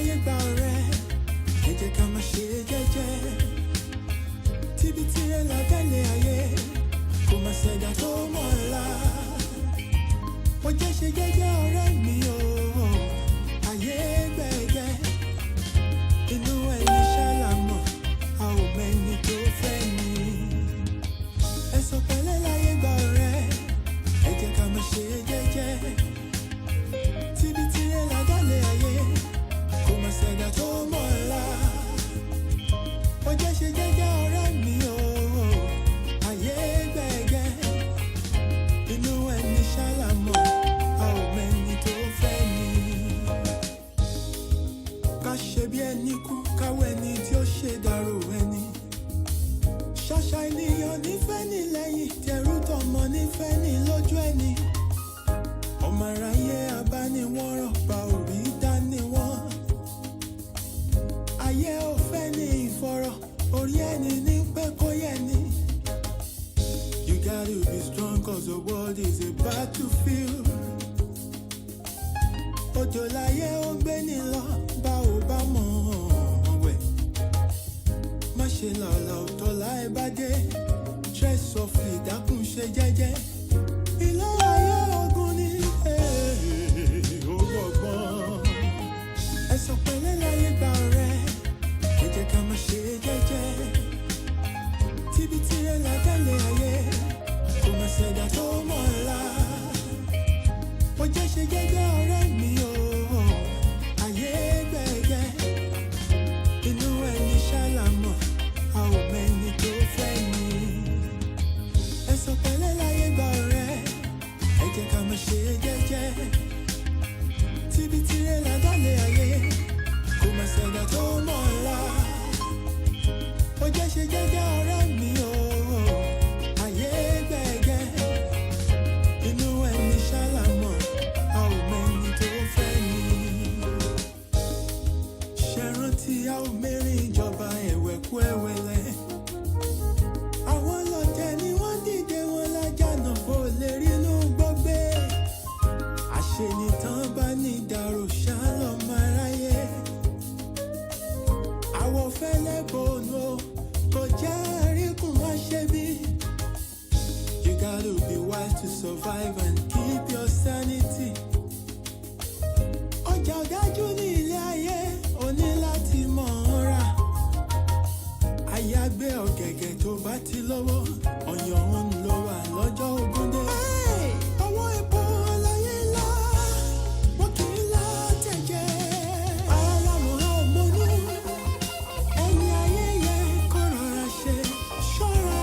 láyé gba ọ̀rẹ́, ẹ jẹ́ ká máa ṣe jẹ́jẹ́. Tíbi tirẹ̀ lábẹ́lẹ̀ ayé, kò má ṣẹ̀dá tó mọ̀ ọ́la. Mo jẹ́ ṣe jẹ́jẹ́ ọ̀rẹ́ mi o, ayé gbẹ̀gẹ́. Inú ẹni ṣàlámọ̀, a ò mẹ́ni tó fẹ́ ni. Ẹ̀sọ̀ pẹ̀lẹ́ láyé gba ọ̀rẹ́, ẹ jẹ́ ká máa ṣe jẹ́jẹ́. Tíbi tirẹ̀ lábẹ́lẹ̀ ayé, kò má ṣẹ̀dá tó mọ̀ ọ́la. Mo jẹ́ ṣe jẹ́jẹ́ ọ̀rẹ́ mi o, ayé gbẹ̀gẹ́. Inú ẹni ṣàlámọ̀, a ò mẹ́ni tó fẹ́ ni. Ká ṣe bí ẹni kú, káwọ́ ẹni tí ó ṣe dàrú ẹni. Ṣàṣà ènìyàn nífẹ̀ẹ́ ní lẹ́yìn, tẹrú tọmọ nífẹ̀ẹ́ ní lójú ẹni. Ọmọ aráyé abániwọ́rọ̀ pa òrí dání wọ́n. Ayé ò fẹ́ ní ìfọ̀rọ̀, orí ẹni ní pé kó yẹ ni. You gotta be strong, 'cause the world is a battlefield. Òjò láyé ó gbé ní lọ, bá ò bá mọ̀ ọ́n wẹ̀. Má ṣe lọ̀lọ̀ òtọ́ láì bá dé. Stress softly, dákun ṣe jẹ́jẹ́. Ilé ayé ogun ni ó gbọ̀ngbọ̀n. Ẹ̀sọ̀ pẹ̀lẹ́ láyé gba ọ̀rẹ́, ẹ jẹ́ ká máa ṣe jẹ́jẹ́. Tíbi tirẹ̀ lábẹ́lẹ̀ ayé, kò má ṣẹ̀dá tó mọ̀ ọ́la. Mo jẹ́ ṣe jẹ́jẹ́ ọ̀rẹ́ mi o, ayé gbẹ̀gẹ́. Inú ẹni ṣàlámọ̀, a ò mẹ́ni tó fẹ́ ni. Ẹ̀sọ̀ pẹ̀lẹ́ láyé gba ọ̀rẹ́, ẹ jẹ́ ká máa ṣe jẹ́jẹ́. Tíbi tirẹ̀ lábẹ́lẹ̀ ayé, kò má ṣẹ̀dá tó mọ̀ ọ́la. Mo jẹ́ ṣe jẹ́jẹ́ ọ̀rẹ́ mi o, ayé gbẹ̀gẹ́. Inú ẹni ṣàlámọ̀, a ò mẹ́ni tó fẹ́ ni. Ṣé rántí a ò mẹ́rin ìjọba ẹ̀wẹ̀kú ẹ̀wẹ̀lẹ̀? Àwọn ọlọ́tẹ̀ ni wọ́n dìde wọn lájànà kó lè rínú gbọ́gbé. Àṣenìtàn bá ní ìdàrú ṣálọ̀ máa ráyé. Àwọ̀ fẹ́lẹ́ bòónú o, kò jẹ́ àríkùn wá ṣe bí. You gotta be wise to survive and keep your sanity. Ọjà ọ̀dájú ní ilé ayé, o ní láti mọ̀ ọ́n rà. Àyàgbé ọ̀gẹ̀gẹ̀ tó bá ti lọ́wọ́, ọ̀yàn òun ló wà lọ́jọ́ ogúndé. Ọwọ́ epo aláyé ńlá, wọ́n kì í lá tẹ̀jẹ̀. Alámọ̀ràn òmònú, ẹni ayé yẹ kó rọra ṣe. Ṣọ́ra,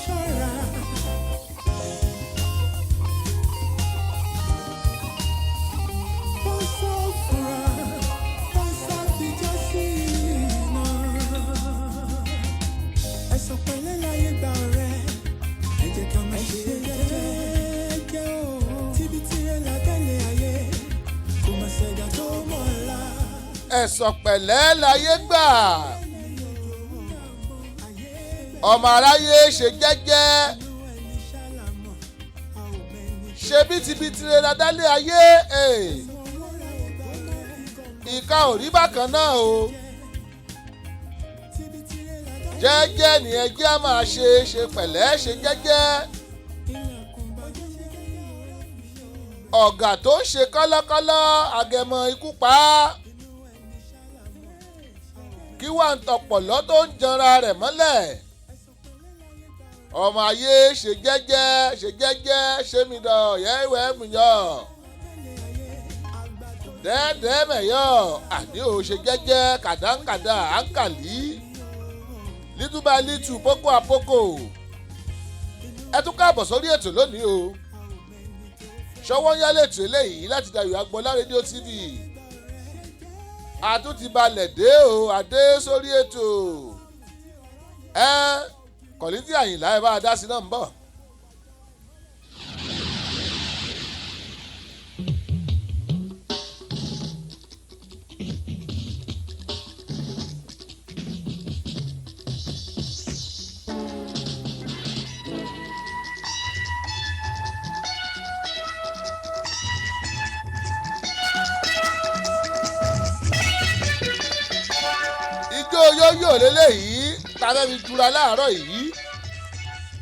ṣọ́ra. Pásá fura, pásá fijọ́ sí iná. Ẹ̀sọ̀ pẹ̀lẹ́ láyé gba ọ̀rẹ́, ẹ jẹ́ ká máa ṣe jẹ́jẹ́ o. Tíbi tirẹ̀ lábẹ́lẹ̀ ayé, kò má ṣẹ̀dá tó mọ̀ ọ́la. Ẹ̀sọ̀ pẹ̀lẹ́ láyé gbà, ọmọ aráyé ṣe jẹ́jẹ́, ṣe bítíbitì rẹ̀ dálé ayé. Ìka ò rí bákan náà o. Jẹ́jẹ́ ni ẹ jẹ́ á máa ṣe, ṣe pẹ̀lẹ́, ṣe jẹ́jẹ́. Ọ̀gá tó ń ṣe kọ́lọ́kọ́lọ́, àgẹ̀mọ̀ ikú pa á. Kí wàá ń tọpọ̀lọ́ tó ń janra rẹ̀ mọ́lẹ̀. Ọmọ ayé ṣe jẹ́jẹ́, ṣe jẹ́jẹ́, ṣe mi dọ̀ yẹ́ ìwẹ́ mi yọ̀ dẹ́ẹ́dẹ́ mẹ̀yọ́ àní ò ṣe jẹ́jẹ́ kàdánkàdá àǹkàlí little by little, poco a poco. Ẹ tún káàbọ̀ sórí ètò lónìí o. Ṣọwọ́ ń yálé ètò eléyìí láti Dayọ̀ Agboola Rédíò TV. Àtúntì balẹ̀ dé o, àdé sórí ètò. Ẹ Kọ̀lítì Àyìnlá, ẹ bá a dá sí náà ń bọ̀. Yóyó lélẹ́yìí tá a fẹ́ fi jura láàárọ̀ yìí,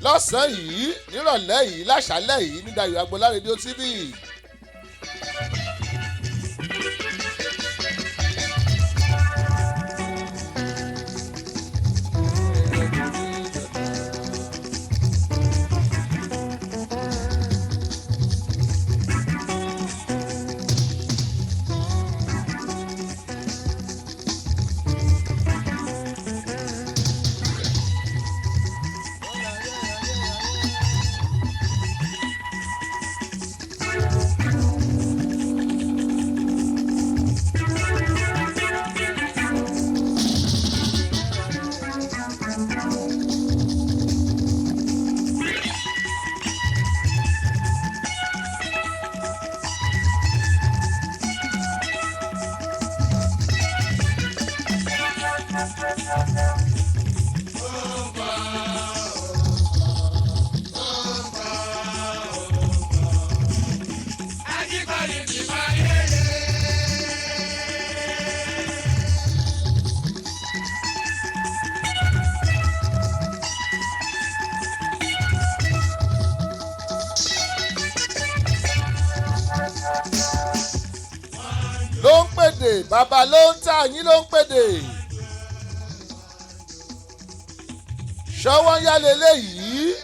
lọ́sàn-án yìí, nírọ̀lẹ́ yìí, láṣálẹ́ yìí ní Dayọ̀ Agboola Rédíò TV. Ló ń pèdè, bàbá ló ń tà yín, ló ń pèdè. Ṣọwọ́ ń yálé léyìí.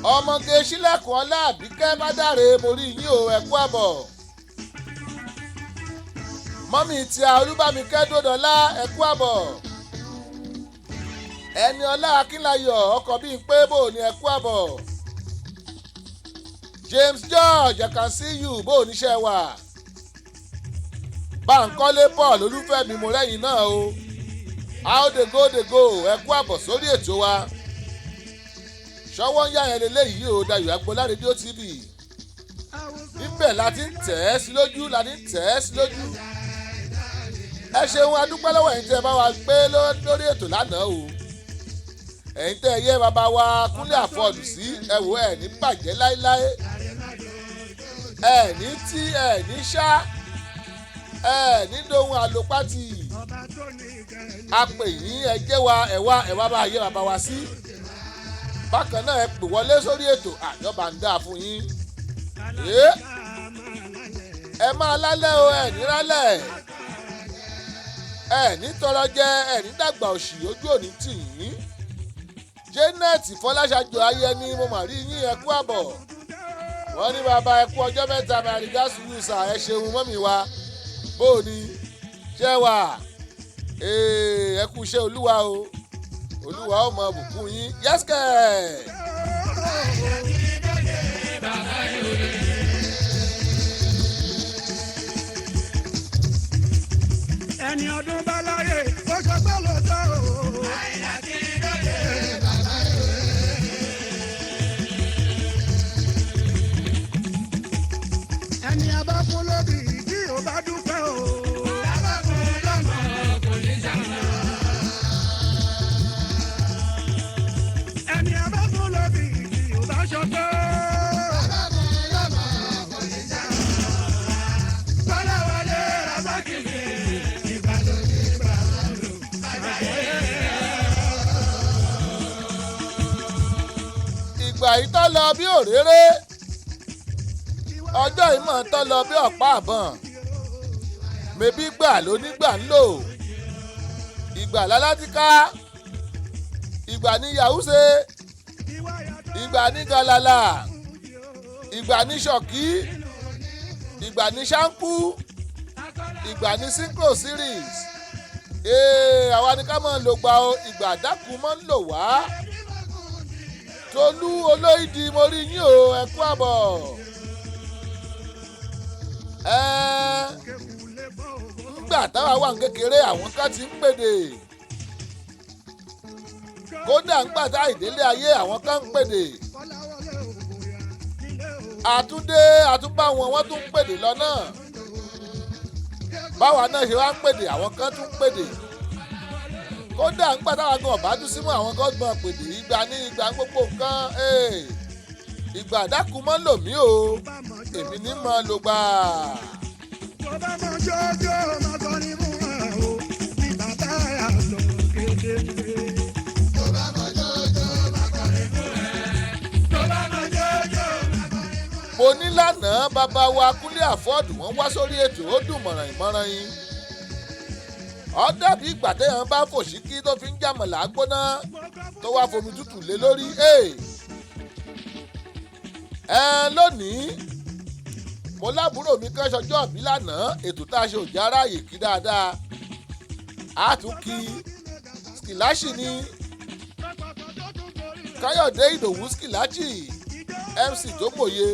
Ọmọge sílẹ̀kùn ọlá àbíkẹ́ bá dáre, mo rí yín o, ẹ kú àbọ̀. Mọ́mì tí a olúbámikẹ́ dòdòlá, ẹ kú àbọ̀. Ẹni ọlá akínlayọ̀ ọkọ̀ bíi pé bò ní, ẹ kú àbọ̀. James George, I can see you, bó oníṣẹ́ wà. Báńkọ́lé Paul Olúfẹ́mi, mo rẹ́yìn náà o. How dey go dey go, ẹ kú àbọ̀ sórí ètò wa. Ṣọwọ́ ń yá yẹn lélẹ́yìí o, Dayọ̀ Agboola Rédíò TV. Níbẹ̀ la ti ń tẹ̀ ẹ́ sí lójú, la ti ń tẹ̀ ẹ́ sí lójú. Ẹ ṣeun, adúpẹ́ lọ́wọ́ ẹ̀yin tẹ́ ẹ bá wa gbé lórí ètò lánàá o. Ẹ̀yin tẹ́ ẹ yẹ bàbá wa Kúnlé Àfọ̀dù sí, ẹ wò ẹ̀ ní bàjẹ́ láéláé, ẹ ní tí ẹ ní ṣá, ẹ ní dohun àlòpàtì. A pè yín, ẹ jẹ́ wa, ẹ wá, ẹ wá bá yé bàbá wa sí. Bákan náà, ẹ pè wọlé sórí ètò, àjọba ń dáa fún yín. Ẹ máa lálẹ́ o, ẹ ní rálẹ̀, ẹ ní tọrọ jẹ, ẹ ní dàgbà òṣì, ojú òní tì yín. Janet Fọláṣadé Ayẹni, mo mà rí yín, ẹ kú àbọ̀. Wọ́n ní bàbá, ẹ kú ọjọ́ mẹ́ta, màrígá sùúrùsà, ẹ ṣeun mọ́mì wa, bó o ní ṣẹ́ wà, ẹ kú iṣẹ́ Olúwa o, Olúwa ó mọ bùkún yín, yẹ́sìkẹ́. Ẹni ọdún bá láyé ó sọ pé lóòótọ́ o. Ẹni a bá fún lóbì tí ò bá dúpẹ́ o. Bàbá fún lọ́mọ kò ní sàmọ́. Ẹni a bá fún lóbì tí ò bá ṣọpẹ́. Bàbá fún lọ́mọ kò ní sàmọ́. Kọ́lá wọlé Rasaki mi, Ìbàdàn ní bàbá lò. Ìgbà yìí tó lọ bí òréré, ọjọ́ ìmọ̀ tó lọ bí ọ̀pá àbọ̀n, mebí gbà lónígbà ń lò. Ìgbà lálátìká, ìgbà ní yahoo, ìgbà ní galala, ìgbà ní ṣọ̀kí, ìgbà ní ṣáńkú, ìgbà ní synchro series. Ee, àwa ni ká máa lò gbà o, ìgbà dákun máa ń lò wá. Tolú Olóìdí, mo rí yín o, ẹ kú àbọ̀. Ẹ ńgbà táwa wà ní kékeré, àwọn kan ti ń pèdè. Kódà ńgbà tá ìdílé ayé, àwọn kan ń pèdè. Àtúndé àtúbà wọn, wọ́n tún ń pèdè lọ́nà. Báwa náà ṣe wá ń pèdè, àwọn kan tún ń pèdè. Kódà ńgbà táwa gan ọ̀bá tún símú, àwọn kan gbọ́n pèdè. Ìgbà ní ìgbà gbogbo nǹkan. Ìgbà dákun mọ́ lò mí o, èmi ní mọ́ ló gbà. Tó bá mọ jọjọ máa kọrin fún wa o. Mo ní lánàá bàbá wa Kúnlé Àfọ́ọ̀dù wọ́n wá sórí ètò, ó dùn mọ̀ràn ìmọ̀ràn yín. Ó dàbí ìgbà téèyàn bá fòṣíkí tó fi ń jàmọ̀lá gbóná tó wá fomi tútù lé lórí. Ẹ lónìí mo lábúrò mi kan ṣọjọ́ ìbí lánàá, ètò tá a ṣe ò já ráàyè kí dáadáa. A tún kí Skilashi ní Káyọ̀dé Ìdòwú Skilashi MC tó mòye.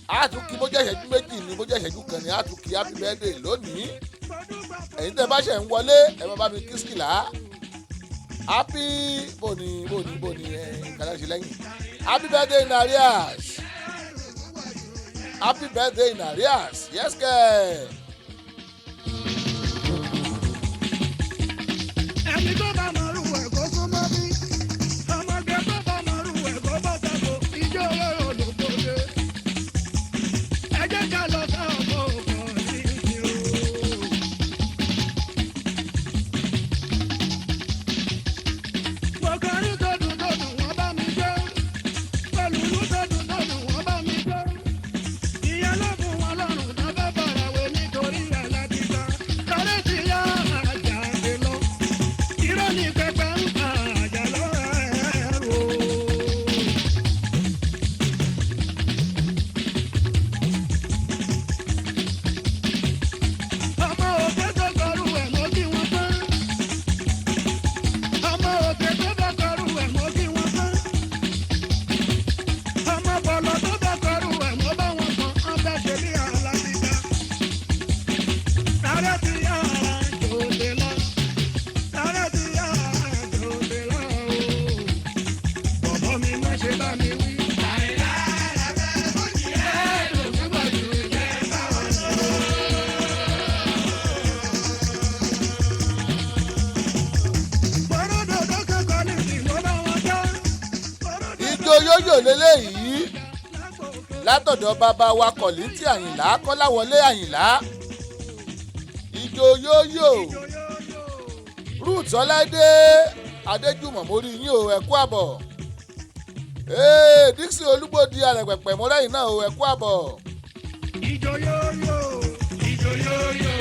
A tún kí bó jẹ́ ìṣẹ́jú 2 ni, bó jẹ́ ìṣẹ́jú 1 ni, a tún kí happy birthday lónìí. Ẹ̀yin tẹ́ bá ṣẹ̀ ń wọlé, ẹ bá mi kí Skila happy bòní bòní bòní ẹ̀ kàdá ṣe lẹ́yìn happy birthday in arrears, happy birthday in arrears, yes kẹ́. Ẹni tó bá mọ̀rú ẹ̀ kó súnmọ́ bí. Ọmọge tó bá mọ̀rú ẹ̀ kó bọ́ sàbò. Ijó olóró ló gbòde. Ẹ jẹ́ ká lọ sọ́ọ̀bù ọkọ̀ ní ìsìn o. Mo kọrin tó dùn tó dùn, wọ́n bá mi jó. Olùlú tó dùn tó dùn, wọ́n bá mi jó. Ìyẹn ló fún wọn lọ́rùn tó fẹ́ fara wé nítorí alágbèbá. Sáré ti yá àjàgbé lọ. Irọ́ ni pẹpẹ ń pa àjà lọ́rọ̀ ẹ̀rọ. Ọmọ òkè tó kọrù ẹ̀ mọ́ kí wọ́n tán. Ọmọ òkè tó bá kọrù ẹ̀ mọ́ kí wọ́n tán. Ọmọ bọ̀lọ̀ tó bá kọrù ẹ̀ mọ́ bá wọn kàn án bẹ́ ṣe bí alábìdá. Sáré ti yá jòdè lọ. Sáré ti yá jòdè lọ o. Bọ̀bọ̀ mi má ṣe bá mi wí. Bọ̀rọ̀dọ̀dọ̀ kẹ́kọ̀ọ́ ní ìlú bá wọn já. Ijó yóyò lélẹ́yìí látọ̀dọ̀ bàbá wa Kọ̀lìntì Àyìnlá Kọ́láwọlé Àyìnlá. Ijó yóyò Ruth Ọláìdé Adéjùmọ̀, mo rí yín o, ẹ kú àbọ̀. Ee, Dixon Olúgbòdì Arẹ̀pẹ̀pẹ̀, mo rẹ́yìn náà o, ẹ kú àbọ̀. Ijó yóyò, ijó yóyò.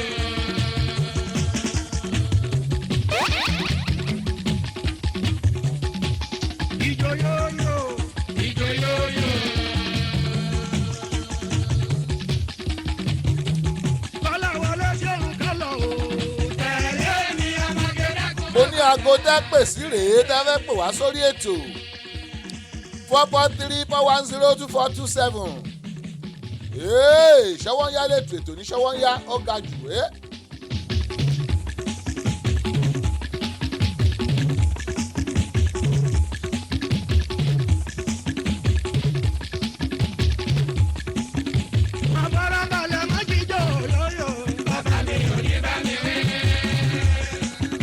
Ijó yóyò, ijó yóyò. Kọ́láwọlé ṣéun kálọ̀ o. Tẹ̀lé mi ọmọge dákun. Mo ní aago tẹ́ pè sí rèé tẹ́ fẹ́ pè wá sórí ètò, 443-410-2427. Ṣọwọ́ ń yá lẹ́tò, ètò ní ṣọwọ́ ń yá, ó ga jù ẹ́. Àfarabalẹ̀ má jíjó yóyò. Bàbá mi ò ní bá mi wí.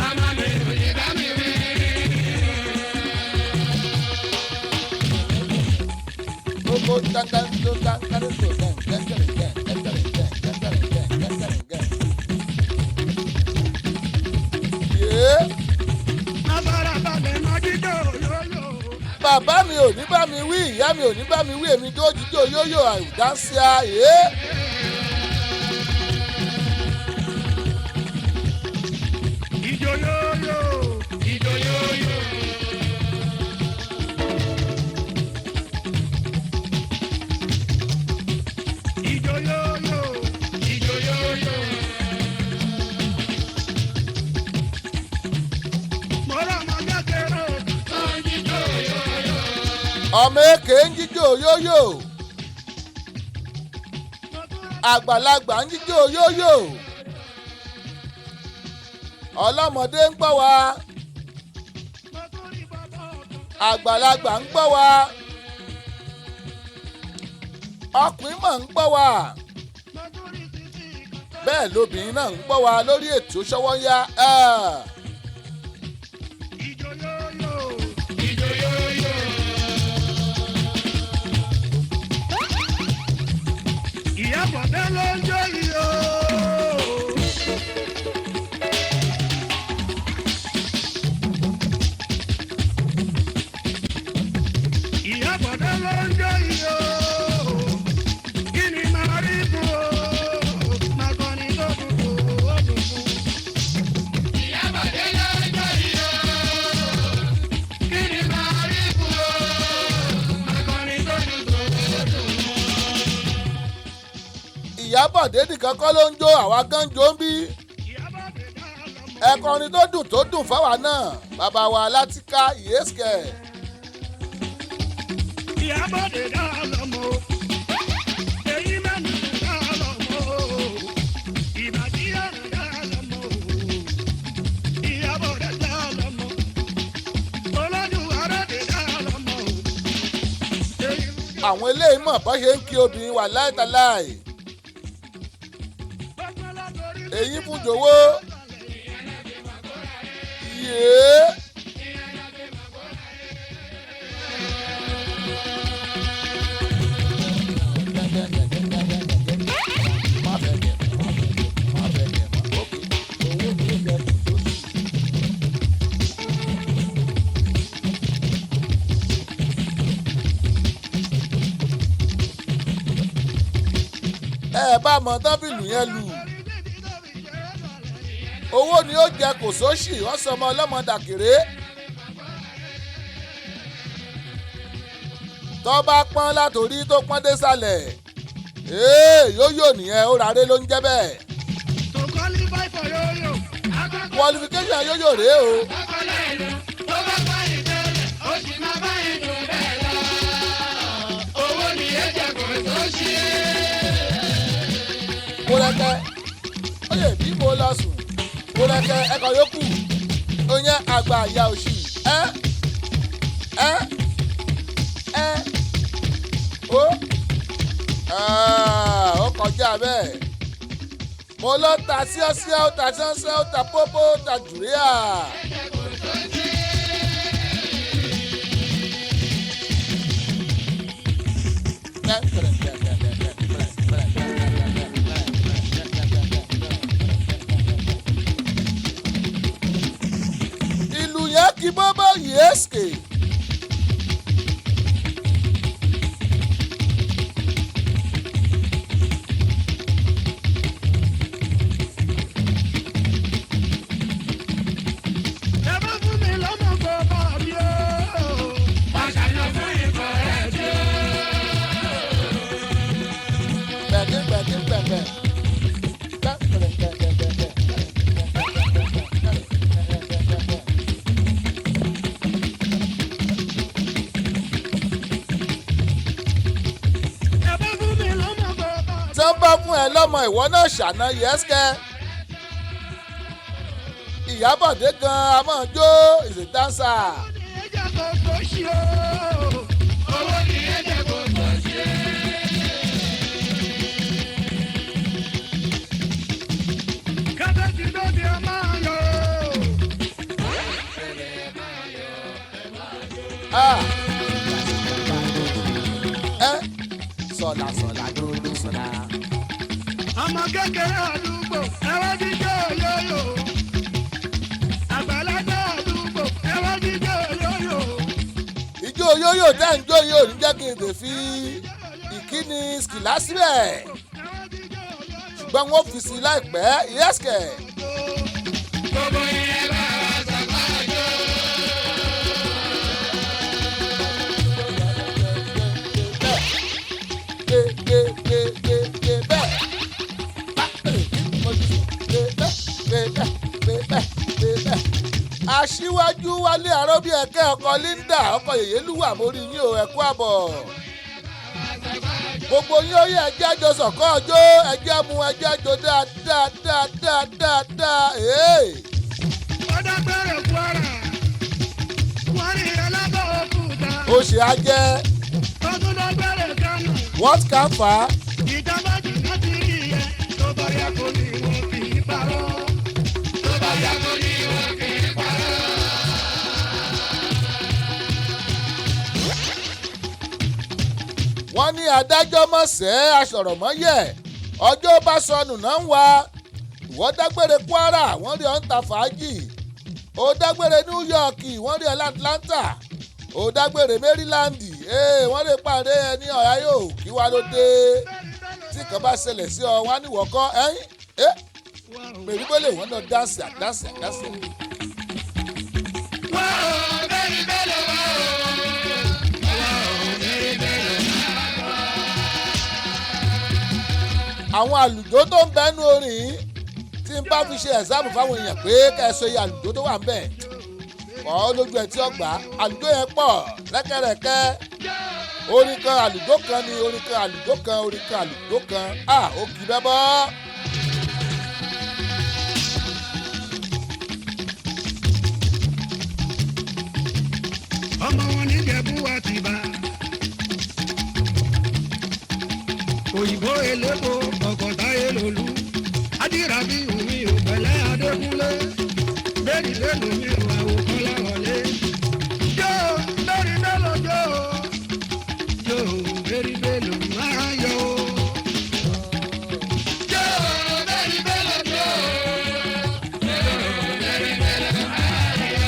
Màmá mi ò ní bá mi wí. Gbogbo dandan tó dandan tó dandan dandan dandan dandan dandan dandan. Yéé. Àfarabalẹ̀ má jíjó yóyò. Bàbá mi ò ní bá mi wí, ìyá mi ò ní bá mi wí, èmi tó jíjó yóyò àìdánsíá yé. Ijó yóyò, ijó yóyò. Ijó yóyò, ijó yóyò. Mo rà ọmọ kékeré tó ń jíjó yóyò. Ọmọ èké ń jíjó yóyò, àgbàlagbà ń jíjó yóyò, ọlọ́mọdé ń gbọ́ wa, Mo tún rí bàbá ọ̀tún. àgbàlagbà ń gbọ́ wa, ọkùnrin mọ̀ ń gbọ́ wa, Mo tún rí títí kan. Bẹ́ẹ̀ lobìnrin náà ń gbọ́ wa lórí ètò Ṣọwọ́nyá. Ijó yóyò, ijó yóyò. Ìyá Bọ̀dé ló ń jó yìí o. Ìyá Bọ̀dé ló ń jó yìí o. Ìyábọ̀dé nìkan kọ́ ló ń jó, àwa gan jó ń bí. Ẹ̀kọrin tó dùn tó dùn fáwa náà, bàbá wa Látìká Ìyẹ́sìkẹ̀. Ìyábọ̀dé dá lọ́mọ. Èyí mẹ́nu dá lọ́mọ. Ìbàdí ọ̀rọ̀ dá lọ́mọ. Ìyábọ̀dé dá lọ́mọ. Olójú aráàlú dá lọ́mọ. Èyí Àwọn eléyìí mọ̀ bọ́ ṣe ń kí obìnrin wà láìtaláì. Èyí fún jòwó. Yéé. Ẹ bá mọ tọ́bìlù yẹn lù, owó ni ó jẹ kò sóṣì, wọ́n sọmọ ọlọ́mọ dàkèrè. Tó bá pọ́n látòrí tó pọ́n désàlẹ̀, ee, yóyò nìyẹn, ó rárẹ̀ ló ń jẹ́ bẹ́ẹ̀. To qualify for yo-yo. Qualification yóyò rèé o. Kúrẹ́kẹ́ ó lè bí mo lọ sùn, kúrẹ́kẹ́ ẹ̀kọ́ yòókù oyin àgbà ìyá òṣì ẹ́ ẹ́ ẹ́ ó ó kọjá bẹ́ẹ̀. Mo lọ ta síọ́síọ́, ó ta síọ́síọ́, ó ta pópó, ó ta jùríà. Ìlú yẹn kí bọ́bọ́ yéèsìkè. Ẹ bá fún mi lọ́mọ kó bá mi o. Gbẹ̀gẹ́ gbẹ̀gẹ́ gbẹ̀gẹ́. Ẹ bá fún mi lọ́mọ kó bá mi. Tí wọ́n bá fún ẹ lọ́mọ, ìwọ náà ṣàna yẹ́sìkẹ́. Ìyábọ̀dé gan-an a máa jó, is a dancer. Ẹ jẹ́ kó tó ṣí o. Owó ni ẹ jẹ́ kó tó ṣí. Kẹ́tẹ́ ti dóbi ẹ máa yọ. Ah. Ẹ sọ̀là sọ̀là dúdú sọ̀là. Ọmọ kékeré àdúgbò ẹ wá jíjó yóyò. Àgbàlagbà àdúgbò ẹ wá jíjó yóyò. Ìjó yóyò tẹ́ ń jó yóò ní jẹ́ kí n lè fi ìkíni skìlá síbẹ̀. Ẹ wá jíjó yóyò. Ṣùgbọ́n wọ́n fi sí i láìpẹ́ yẹ́sìkẹ̀. Gbogbo yẹn bá wa sàmájò. Gbé gbé gbé gbé gbé bẹ́ẹ̀. Bá bẹ̀rẹ̀ kí mo ti sùn. Gbé bẹ́ẹ̀ gbé bẹ́ẹ̀ gbé bẹ́ẹ̀ gbé bẹ́ẹ̀. Aṣíwájú Wálé Àròbí ẹ̀kẹ́ ọkọ Linda ọkọ Yèyélúwà, mórí yín o, ẹ̀kú àbọ̀. Gbogbo yín ó yẹ ẹjẹ́ àjọ sọ̀kọ́ ọjọ́ ẹjẹ́ mu ẹjẹ́ àjọ dáadáa dáadáa dáadáa. Ee. Ó dágbére Kwara. Wọ́n rí alábọ̀ òkúta. Ó ṣe á jẹ́. Ó tún dágbére Kánò. What can fa? Ìjọba jìnnà ti rí ẹ. Tó bá yẹ kó ní wọn kì í parọ́. Tó bá yẹ kó ní wọn kì í parọ́. Wọ́n ní adájọ́ mọ̀sẹ́ aṣọ̀rọ̀mọ́yẹ̀, ọjọ́ bá sọnù náà ń wá. Ìwọ dágbére Kwara, wọ́n rí ọ ń ta fàájì. Ó dágbére New York, wọ́n rí ọ l'Atlanta. Ó dágbére Maryland, ee, wọ́n lè pàdé ẹ ní Ohio. Kí wá ló dé tí kan bá ṣẹlẹ̀ sí ọ, wọ́n á ní wọ́kọ́ ẹ̀yìn ẹ́ pẹ̀lú bẹ́lẹ̀ wọ́n lọ dáǹsì àdáǹsì àdáǹsì. Wá o, bẹ́ẹ̀ni bẹ́ẹ̀ lọ wá o. Wá o, bẹ́ẹ̀ni bẹ́ẹ̀ lọ. Àwọn àlùjó tó ń bẹ́nu orin yìí, tí n bá fi ṣe example fáwọn èèyàn pé kẹsọ iye àlùjó tó wà ń bẹ̀ kọ́ lójú ẹ̀ tí ọgbà àlùjó yẹn pọ̀ rẹ́kẹ́rẹ́kẹ́. Orin kan, àlùjó kan ni, orin kan, àlùjó kan, orin kan, àlùjó kan. À ó kì í bẹ́ bọ́. Ọmọ wọn níjẹ̀bú wa ti bá. Òyìnbó elépo ọkọ̀ táyé lòlú. Adírabí omi ò pẹ̀lẹ́ Adékúnlé. Bẹ́ẹ̀ni lẹ́nu mi ò àwòkọ́lá wọlé. Jó bẹ́ẹ̀ni mélòó jó. Jó bẹ́ẹ̀ni mélòó máa yọ. Jó bẹ́ẹ̀ni mélòó jó. Jó bẹ́ẹ̀ni mélòó máa yọ.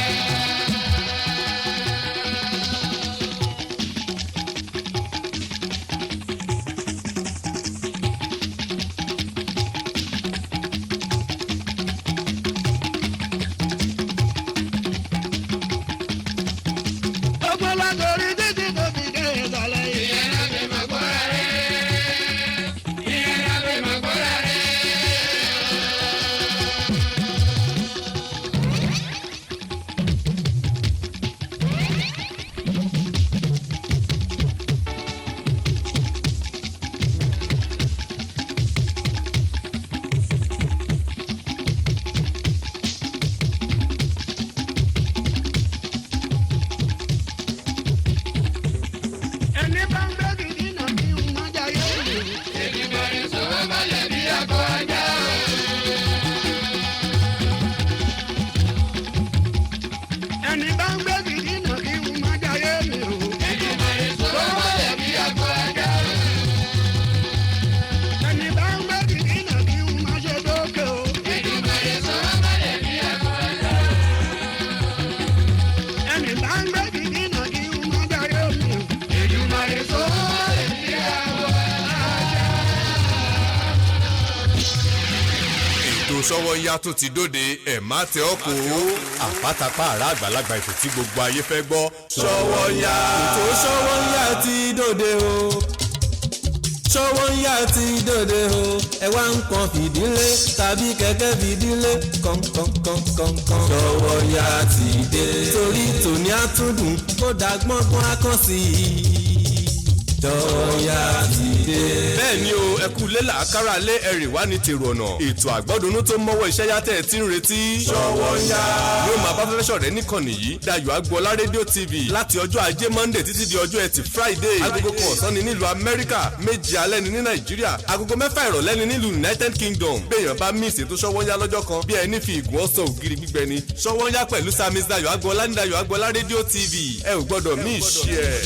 Ọgbọ́n látọrí títí tó fi dé ìsàlẹ̀ yìí. Ìyẹn lábẹ́ máa gbọ́ra rẹ̀. Ìyẹn lábẹ́ máa gbọ́ra rẹ̀. Ẹni bá ń gbé gidi náà kí n má jayé mi. Èdìmọ̀rin sọ̀rọ̀ balẹ̀ bí akọ ajá. Ẹni bá ń gbé gidi náà kí n má jayé mi o. Èdìmọ̀rin sọ̀rọ̀ balẹ̀ bí akọ ajá. Ẹni bá ń gbé gidi náà kí n má ṣe dókè o. Èdìmọ̀rin sọ̀rọ̀ balẹ̀ bí akọ ajá. Ẹni bá ń gbé gidi náà kí n má jayé mi o. Èdùmàrè sọ̀rọ̀ balẹ̀ bí akọ ajá. Ètò Sọ́wọ́nyá tó ti dóde, ẹ̀ má tẹ ọ́ kó. Àpátápá àrà àgbàlagbà, ètò tí gbogbo ayé fẹ́ gbọ́. Sọ́wọ́nyá. Ètò Sọ́wọ́nyá ti dòde o. Sọ́wọ́nyá ti dòde o. Ẹ wá nǹkan fìdílé tàbí kẹ̀kẹ́ fìdílé kọ̀ǹkọ̀ǹkọ̀ǹkọ̀ǹ. Sọ́wọ́nyá ti dé. Torí tòní àtúndùn kódà gbọ́ngbọ́n á kàn sí i. Sọ́wọ́nyá ti dé. Bẹ́ẹ̀ ni o, ẹ kú lé làákàrà lé ẹ̀rì wá ní tèrò ọ̀nà. Ètò àgbọ́dúnú tó mọ́wọ́ iṣẹ́ yá tẹ̀ ẹ ti ń retí. Sọ́wọ́nyá yóò máa bá fẹ́fẹ́ ṣọ̀rẹ́ níkànnì yìí, Dayọ̀ Agboola Rédíò TV, láti ọjọ́ Ajé Monday títí di ọjọ́ Ẹtì Friday. 1:00 ọ̀sán ni nílùú Amẹ́ríkà, 7 alẹ́ ni ní Nàìjíríà, 6:30 ìrọ̀lẹ́ ni nílùú United Kingdom. Béèyàn bá miss ètò Sọ́wọ́nyá lọ́jọ́ kan, bí ẹni fi ìgùn ọ̀sán ògiri gbígbẹ ni. Sọ́wọ́nyá pẹ̀lú Samis Dayọ̀ Agboola ní Dayọ̀ Agboola Rédíò TV, ẹ ò gbọ́dọ̀ miss ẹ̀.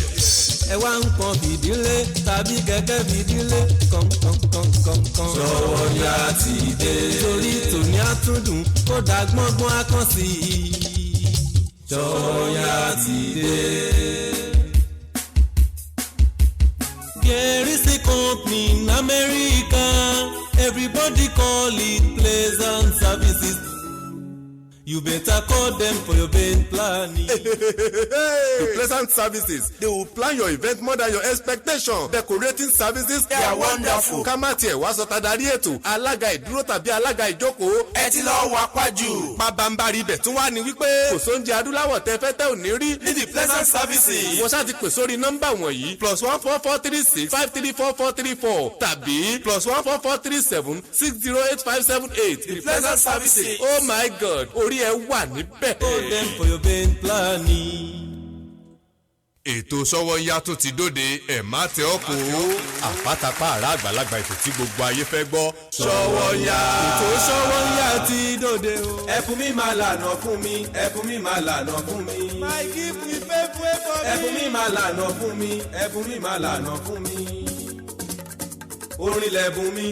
Ẹ wá nǹkan fìdílé tàbí kẹ̀kẹ́ fìdílé kọ̀ǹkọ̀ǹkọ̀ǹkọ̀ǹ. Sọ́wọ́nyá ti dé. Torí tòní àtúndùn kódà gbọ́ngbọ́n á kàn sí i. Sọ́wọ́nyá ti dé. There is a company in America, everybody call it Pleasant Services. You better call them for your event planning. The Pleasant Services, they will plan your event more than your expectation. Decorating services, They are wonderful. Ká má tiẹ̀ wá sọ tadarí ètò, alága ìdúró tàbí alága ìjókòó. Ẹ ti lọ wá pájù. Pabambari ibẹ̀ tún wá ní wípé kò sóúnjẹ adúláwọ̀ tẹ fẹ́ tẹ́ ò ní rí. Ní The Pleasant Services. Wọ́n ṣáà ti pè sórí nọ́mbà wọ̀nyí: +1 443 653 4434 tàbí +1 443 760 8578. The Pleasant Services. Oh my God, orí ẹ wà níbẹ̀. Call them for your event planning. Ètò Sọ́wọ́nyá tó ti dóde, ẹ̀ má tẹ ọ́ kó. Àpátápá àrà àgbàlagbà, ètò tí gbogbo ayé fẹ́ gbọ́. Sọ́wọ́nyá. Ètò Sọ́wọ́nyá ti dòde o. Ẹ̀bùn mi máa lànà fún mi, ẹ̀bùn mi máa lànà fún mi. My gift will pave way for me. Ẹ̀bùn mi máa lànà fún mi, ẹ̀bùn mi máa lànà fún mi. Orin lẹ̀bùn mi,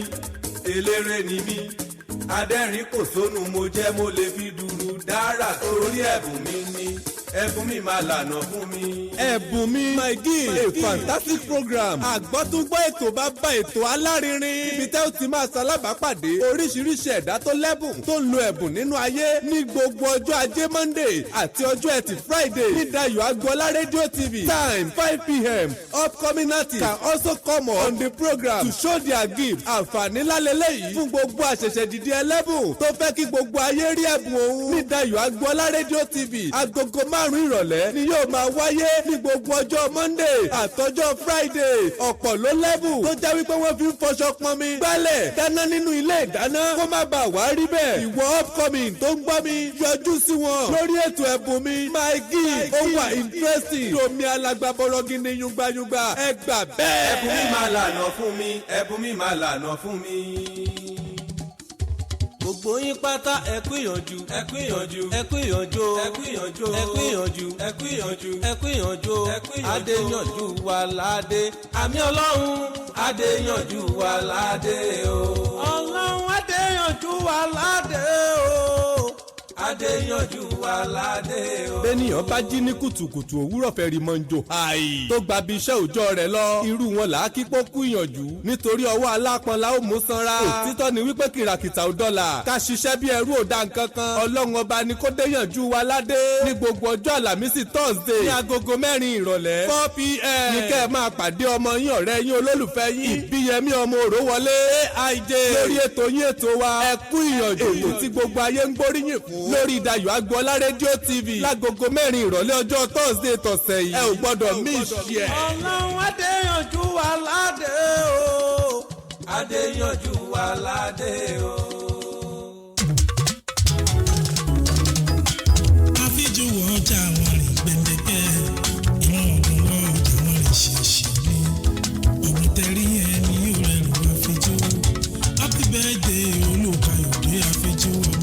eléré ni mí. Adẹ́rìn kò sónú mo jẹ́, mo lè fi dùrù dára torí ẹ̀bùn mi ni. Ẹ̀bùn mi máa lànà fún mi. Ẹ̀bùn Mi, my gift, a fantastic program. Àgbọ́túngbọ́ ètò bá bá ètò alárinrin. Ibi tẹ́ ó ti máa ṣalábàápàdé oríṣiríṣi ẹ̀dá tó lẹ́bùn, tó ń lo ẹ̀bùn nínú ayé ní gbogbo ọjọ́ Ajé Monday àti ọjọ́ Ẹtì Friday ní Dayo Agboola Radio TV. Time 5 p.m. Upcoming artists can also come on the program to show their gift. Àǹfààní ńlá lélẹ́yìí fún gbogbo àṣẹ̀ṣẹ̀ dìde ẹlẹ́bùn tó fẹ́ kí gbogbo ayé rí ẹ̀bùn òun. Ní Dayo Agboola Radio TV, agogo 5 ìrọ̀lẹ́ ni yóò máa wáyé ní gbogbo ọjọ́ Monday àtọjọ́ Friday. Ọ̀pọ̀ ló lẹ́bùn tó jẹ́ wípé wọ́n fi ń fọṣọ, pọnmi, gbálẹ̀, dáná nínú ilé ìdáná. Kó má bàa wá rí bẹ́ẹ̀, ìwọ upcoming tó ń gbọ́ mi, yọjú sí wọn lórí ètò Ẹ̀bùn Mi, my gift. Ó wà interesting, domi alágbàbọ̀rọ̀gìnì, yungbayungba, ẹ gbà bẹ́ẹ̀. Ẹ̀bùn mi máa lànà fún mi. Ẹ̀bùn mi máa lànà fún mi. Gbogbo yín pátá, ẹ kú ìyànjú, ẹ kú ìyànjú, ẹ kú ìyànjú, ẹ kú ìyànjú, ẹ kú ìyànjú, ẹ kú ìyànjú, ẹ kú ìyànjú, ẹ kú ìyànjú. Adéyànjú wà ládé, àmì Ọlọ́run, adéyànjú wà ládé o. Ọlọ́run, adéyànjú wà ládé o. Adéyanjú wà ládé o. Bẹ́nìyàn bá jí ní kùtùkùtù òwúrọ̀ fẹ́ rí mọ́njò. Àì tó gba bí iṣẹ́ òòjọ́ rẹ̀ lọ. Irú wọn là á kí pọ́kú ìyànjú. Nítorí ọwọ́ alápọn la ó mú sanra. Òtítọ́ ni wípé kìràkìtà ò dọ́là. Ká ṣiṣẹ́ bí ẹrú ò dá nǹkan kan. Ọlọ́run Ọba ni kó déyànjú wa ládé. Ní gbogbo ọjọ́ Àlàmísì, Thursday, ní agogo 4 ìrọ̀lẹ́, 4 p.m., ní kẹ́ ẹ máa pàdé ọmọ yín, ọ̀rẹ́ yín, olólùfẹ́ yín, Ìbíyẹmí ọmọ Òrówọlé AIJ, lórí ètò yín, ètò wa, Ẹ Kú Ìyànjú. Ètò tí gbogbo ayé ń gbóríyìn fún lórí Dayọ̀ Agboola Rédíò TV lágogo 4 ìrọ̀lẹ́ ọjọ́ Thursday tọ̀sẹ̀ yìí. Ẹ ò gbọ́dọ̀ miss ẹ̀. Ọlọ́run, adéyànjú wà ládé o. Adéyanjú wà ládé o. Àfijù ọjà wọn rìn gbẹ̀ndẹ̀kẹ́, ìwọ̀n ọ̀gbìn wọ ọjà wọn rìn ṣèṣì ní ọ̀gbìn tẹ̀rí yẹn ní òrẹ́ lù. Àfijù, happy birthday, Olùkàyọ̀dé Àfijù ọmọ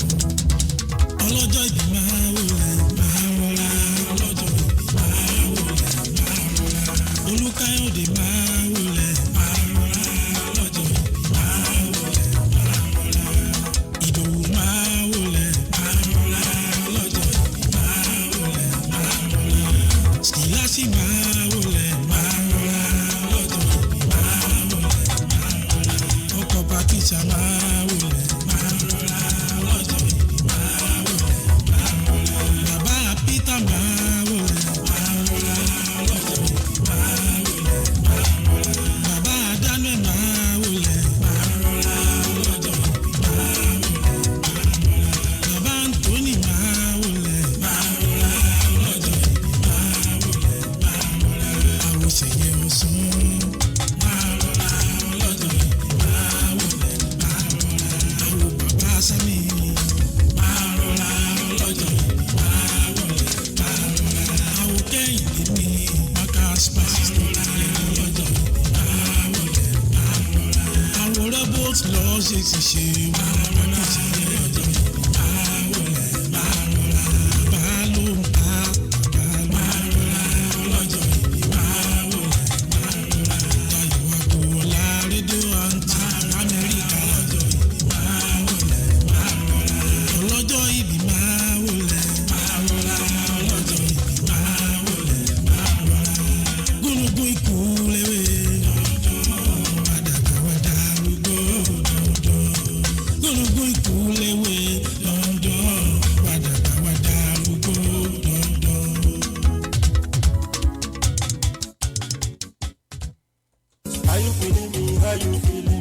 ọlọ́jọ́ ìbí, máa wọlé máa rọra. Ọlọ́jọ́ ìbí, máa wọlé máa rọra. Olùkàyọ̀dé, máa wọlé máa rọra. Ọlọ́jọ́ ìbí, máa wọlé máa rọra. Ìdòwú, máa wọlé máa rọra. Ọlọ́jọ́ ìbí, máa wọlé máa rọra. Síláṣí, máa wọlé máa rọra. Ọlọ́jọ́ ìbí, máa wọlé máa rọra. Ọkọ̀ Patricia, máa wọlé máa rọra. Ọlọ́jọ́ ìbí, máa wọlé máa rọra. Bàbá Peter, máa wọlé máa rọra. Ọlọ́jọ́ ìbí, máa wọlé máa rọra. Bàbá Daniel, máa wọlé máa rọra. Ọlọ́jọ́ ìbí, máa wọlé máa rọra. Bàbá Anthony, máa wọlé máa rọra. Ọlọ́jọ́ ìbí, máa wọlé máa rọra. Àwòṣeyẹ ọ̀sán, máa rọra. Ọlọ́jọ́ ìbí, máa wọlé máa rọra. Àwò bàbá Sami, máa rọra. Ọlọ́jọ́ ìbí, máa wọlé máa rọra. Àwò Kẹ́hìndé mi Marcus Pastor ọlọ́jọ́ ìbí, máa wọlé máa rọra. Àwò robot lọ ṣe ti ṣe máa rọra. Ọlọ́jọ́ ìbí, máa wọlé máa rọra. Bàbá ló ń ta bàbá, máa rọra. Ọlọ́jọ́ ìbí, máa wọlé máa rọra. Dayọ̀ Agboola rédíò àǹtí Amẹ́ríkà, ọlọ́jọ́ ìbí, máa wọlé máa rọra. Ọlọ́jọ́ ìbí, máa wọlé máa rọra. Ọlọ́jọ́ ìbí, máa wọlé máa rọra. Gúnugún ikú léwé, àdàgbà darúgbó dandan. Gúnugún ikú léwé dandan, àdàgbà darúgbó dandan. How you feeling me? How you feeling me?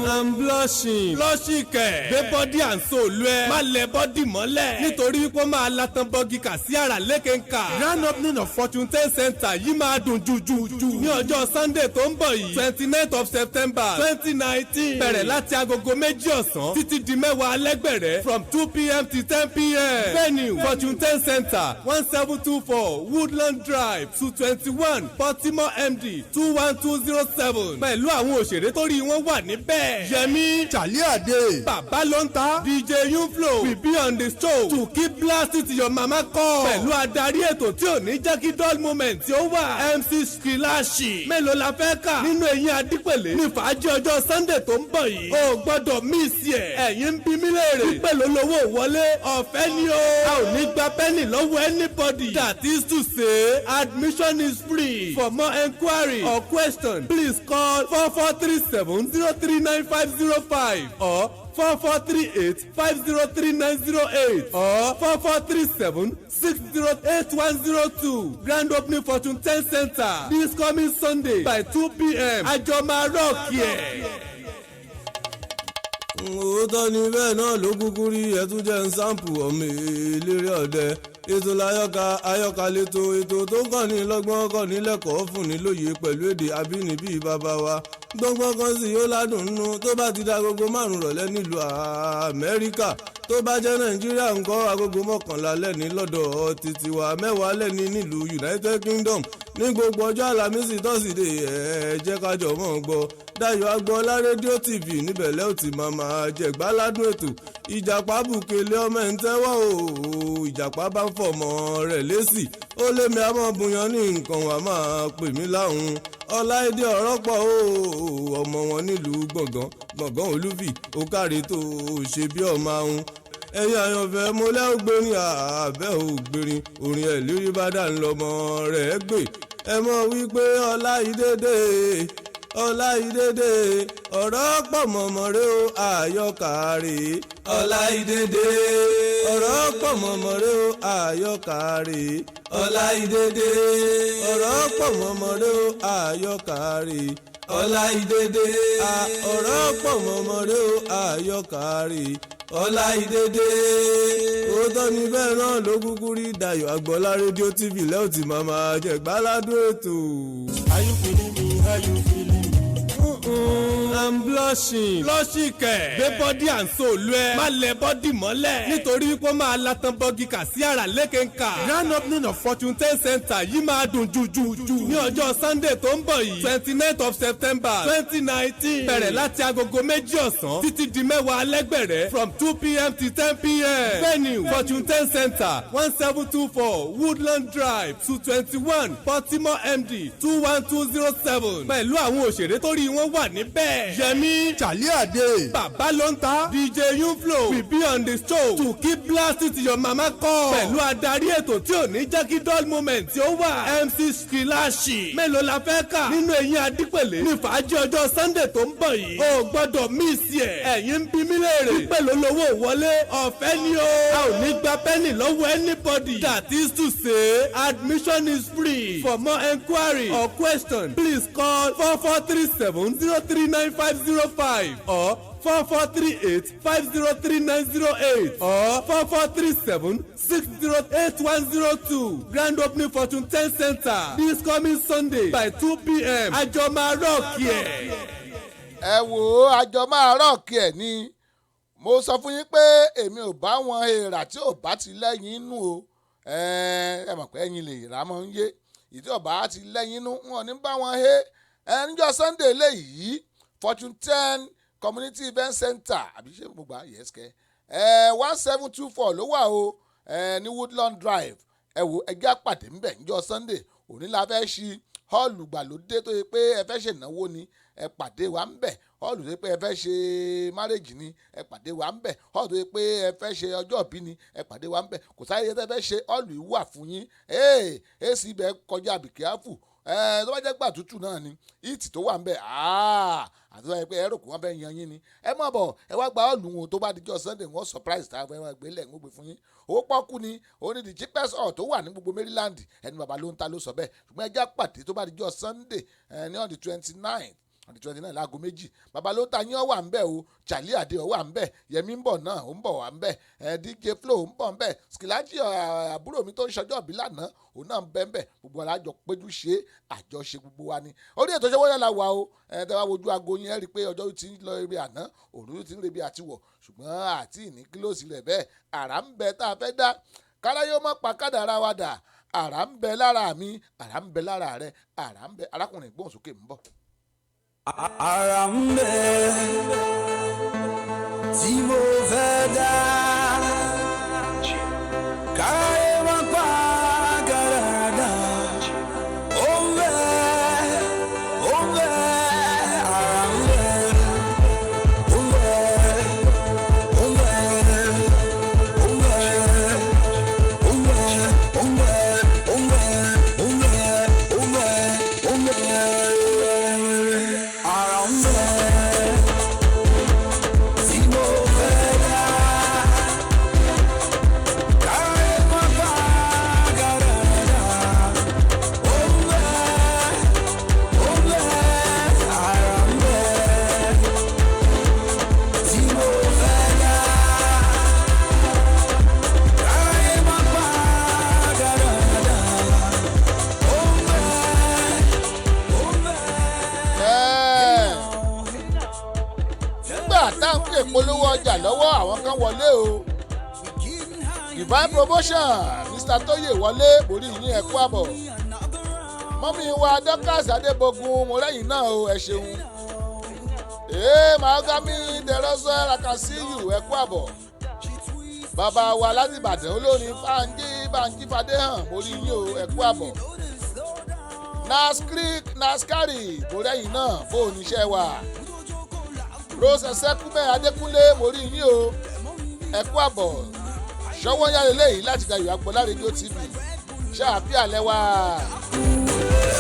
I'm blushing. Blushing kẹ̀. Gbé body and soul ẹ. Má lẹ body mọ́lẹ̀. Nítorí wípé ó máa latan bọ́gì kà sí àrà lékenkà. Grand opening of Fortune 10 Center yìí máa dùn jùjùjù. Ní ọjọ́ Sunday tó ń bọ̀ yìí, 29th of September 2019. Bẹ̀rẹ̀ láti agogo 2 ọ̀sán títí di 10 alẹ́gbẹ̀rẹ́, from 2 p.m. to 10 p.m. Venue, Fortune 10 Center, 1724 Woodland Drive, Suite 21, Baltimore, MD 21207. Pẹ̀lú àwọn òṣèré tó rí wọn wà níbẹ̀. Níbẹ̀. Yẹmi Charlie Ade. Bàbá ló ń ta DJ Yunflo will be on the show to keep blasting to your mama call. Pẹ̀lú adarí ètò tí ò ní jẹ́ kí dull moment tí ó wà, MC Skilashi. Mélòó la fẹ́ kà nínú eyín Adípèlé ní fàájì ọjọ́ Sunday tó ń bọ̀ yìí? O gbọ́dọ̀ miss ẹ̀. Ẹ̀yin ń bí mi léèrè pípẹ́ ló lówó wọlé, ọ̀fẹ́ ni o. A ò ní gba penny lọ́wọ́ anybody. That is to say, admission is free. For more enquiry or question, please call 4437039505 or 4438503908 or 4437608102. Grand opening, Fortune 10 Center, this coming Sunday by 2 p.m. Àjọmọ̀ rock yẹ. Òótọ́ ni, bẹ́ẹ̀ náà ló kúkú rí. Ẹtún jẹ́ ń sample ọmọ eléré ọ̀dẹ. Ètò láyọ̀ká, ayọ̀ká lẹ́tọ̀, ètò tó ń kọ́ni lọ́gbọ́n, kọ́ni lẹ́kọ̀ọ́, fún ni lóye pẹ̀lú èdè abínibí bàbá wa. Gbọ́ngbọ́n kan sì yóò ládùn nínú tó bá ti da 5:30 rọ̀lẹ́ nílùú Amẹ́ríkà. Tó bá jẹ́ Nàìjíríà ńkọ́? 11:00 lẹ́ni lọ́dọ̀ títí wa, 10 lẹ́ni nílùú United Kingdom. Ní gbogbo ọjọ́ Àlàmísì, Tọ́sídẹ̀ẹ́, ẹ jẹ́ ká jọ mọ́ gbọ́ Dayọ̀ Agboola Rédíò TV. Níbẹ̀ lẹ́ ò ti máa máa jẹ̀gbáládùn ètò. Ìjàpá bùkélé ọmọ ẹ̀ ń tẹ́wọ́ o. Ìjàpá bá ń fọmọ rẹ̀ lésì, ó lémi àmọ́ bùyàn ní nǹkan wà máa pè mí láhùn. Ọláìdé ọ̀rọ̀ pọ̀ o, ọmọ wọn nílùú Gbọ̀ngàn, Gbọ̀ngàn Olúfì, ó káre tó ṣe bí ọmọ ahun. Ẹ̀yin àyànfẹ́, mo lẹ́ ògbérin àbẹ́ ògbérin orin ẹ̀ lérí bá dà ń lọ́mọ rẹ̀ gbé. Ẹ mọ̀ wípé Ọláìdédé, Ọláìdédé, ọ̀rọ̀ pọ̀ mọ̀mọ́ rẹ o, àyọkà rè é. Ọláìdédé, ọ̀rọ̀ pọ̀ mọ̀mọ́ rẹ o, àyọkà rè é. Ọláìdédé, ọ̀rọ̀ pọ̀ mọ̀mọ́ rẹ o, àyọkà rè é. Ọláìdédé, ọ̀rọ̀ pọ̀ mọ̀mọ́ rẹ o, àyọkà rè é. Ọláìdédé. Òótọ́ ni, bẹ́ẹ̀ náà ló kúkú rí. Dayọ̀ Agboola Rédíò TV lẹ́wọ̀n tí màmá jẹ̀gbáládùn ètò. Are you feeling me? Are you feeling me? I'm blushing. Blushing kẹ̀. Gbé body and soul ẹ. Má lẹ body mọ́lẹ̀. Nítorí pé ó máa latan bọ́gì kà sí àrà lékenkà. Grand opening of Fortune 10 Center yìí máa dùn jùjùjù. Ní ọjọ́ Sunday tó ń bọ̀ yìí, 29th of September 2019. Bẹ̀rẹ̀ láti 2:00 ọ̀sán títí di 10:00 alẹ́gbẹ̀rẹ́, from 2 p.m. to 10 p.m. Venue, Fortune 10 Center, 1724 Woodland Drive, 221, Baltimore, MD 21207. Pẹ̀lú àwọn òṣèré tó rí wọn wà níbẹ̀. Yẹmi Charlie Ade. Bàbá ló ń ta DJ Yunflo will be on the show to keep blasting to your mama call. Pẹ̀lú adarí ètò tí ò ní jẹ́ kí dull moment tí ó wà, MC Skilashi. Mélòó la fẹ́ kà nínú eyín Adípèlé ní fàájì ọjọ́ Sunday tó ń bọ̀ yìí? O gbọ́dọ̀ miss ẹ̀. Ẹ̀yin ń bí mi léèrè pípẹ́ ló lówó wọlé, ọ̀fẹ́ ni o. A ò ní gba penny lọ́wọ́ anybody. That is to say, admission is free. For more enquiry or question, please call 4437039505 or 4438503908 or 4437608102. Grand opening, Fortune 10 Center, this coming Sunday by 2 p.m. Àjọmọ̀ rock yẹ. Ẹ wò ó, àjọ máa rock ẹ̀ ni. Mo sọ fún yín pé èmi ò bá wọn èèrà tí ò bá ti lẹ́yìn inú o. Ẹ mọ̀ pé ẹ̀yin lè rà mọ́ ń yé ìdí ọ̀bá ti lẹ́yìn inú, wọn ò ní bá wọn hé. Ẹ níjọ́ Sunday léyìí, Fortune 10 Community Event Center, àbí ṣé mo gbà? Yes kẹ́ ẹ, 1724 ló wà o, ẹ ní Woodlawn Drive. Ẹ wo, ẹjẹ́ àpàdé ńbẹ̀ níjọ́ Sunday. Òní la fẹ́ ṣí hall gbàlódé tó yẹ pé ẹ fẹ́ ṣènáwó ni, ẹ pàdé wa ńbẹ̀. Hall tó yẹ pé ẹ fẹ́ ṣe marriage ni, ẹ pàdé wa ńbẹ̀. Hall tó yẹ pé ẹ fẹ́ ṣe ọjọ́ ìbí ni, ẹ pàdé wa ńbẹ̀. Kò sáyé tẹ́ fẹ́ ṣe, hall yìí wà fún yín. Ee, AC ibẹ̀ kọjá àbìkíáfù. Ẹ tó bá jẹ́ gbà tútù náà ni, heat tó wà ńbẹ̀, àti tó bá yẹ pé ẹ rò pé wọ́n fẹ́ yan yín ni, ẹ má bọ̀, ẹ wá gba hall wọn. Tó bá dijọ́ Sunday, wọ́n surprise tá a fẹ́ wọ́n gbé lẹ̀, ń gbé fún yín. Owó pọ́kú ni. Ó ní the cheapest hall tó wà ní gbogbo Maryland. Ẹni bàbá ló ń ta ló sọ bẹ́ẹ̀. Ṣùgbọ́n ẹ já pàdé tó bá dijọ́ Sunday ẹ ní on the 29, on the 29, 2:00. Bàbá ló ń ta yín, ọ wà ń bẹ̀ o. Charlie Ade ọ wà ń bẹ̀. Yẹmi ń bọ̀ náà, ó ń bọ̀ wà ń bẹ̀. Ẹ DJ Flow ń bọ̀ ń bẹ̀. Skilaji, àbúrò mi tó ń ṣọjọ́ bí lánàá, òun náà ń bẹ́ ń bẹ̀. Gbogbo alájọ péjú ṣe àjọṣe gbogbo wa ni. Orí ètò Ṣọwọ́ Yálà wà o. Ẹ tẹ́ wá wojú aago yín, ẹ rí i pé ọjọ́ ti ń lọ ibi àná, òru ti ń rebi àtiwọ̀, ṣùgbọ́n àti ìní close rẹ̀ bẹ́ẹ̀. Àrà ń bẹ tá a fẹ́ dá káráyé mọ́ pa kádàrá wa dà. Àrà ń bẹ lára mi, àrà ń bẹ lára rẹ, àrà ń bẹ. Arákùnrin, gbóhùn sókè, ń bọ̀. Ara ń bẹ tí mo fẹ́ dá. Káyé má pa gàràdà. Ó ń bẹ, ó ń bẹ, ara ń bẹ, ó ń bẹ, ó ń bẹ, ó ń bẹ, ó ń bẹ, ó ń bẹ, ó ń bẹ, ó ń bẹ, ó ń bẹ, ó ń bẹ. Ara ń bẹ tí mo fẹ́ dá. Káyé má pa gàràdà. Ó ń bẹ, ó ń bẹ, ara ń bẹ tí mo fẹ́ dá. Káyé má pa gàràdà. Ó ń bẹ, ó ń bẹ. Ẹ́ẹ̀, nígbà tá à ń pè polówó ọjà lọ́wọ́, àwọn kan wọlé o. Divine Promotion, Mr Tóyè wọlé borí yín, ẹ kú àbọ̀. Mọ́mí wa Dorcas Adébógun, mo rẹ́yìn náà o, ẹ ṣeun. Ee, Mahogany Dẹrọ́sọ́, I can see you, ẹ kú àbọ̀. Bàbá wa láti Ìbàdàn, olórin Fáńjí Bánjí Fadéhàn, mo rí yín o, ẹ kú àbọ̀. Naskrik Naskari, mo rẹ́yìn náà, bó o níṣẹ́ wà. Rose Ẹsẹ́kúmẹ́ Adékúnlé, mo rí yín o, ẹ kú àbọ̀. Ṣọwọ́ yára eléyìí láti Dayọ̀ Agbọ́lá Rédíò TV ṣáàfíà lẹ́wà.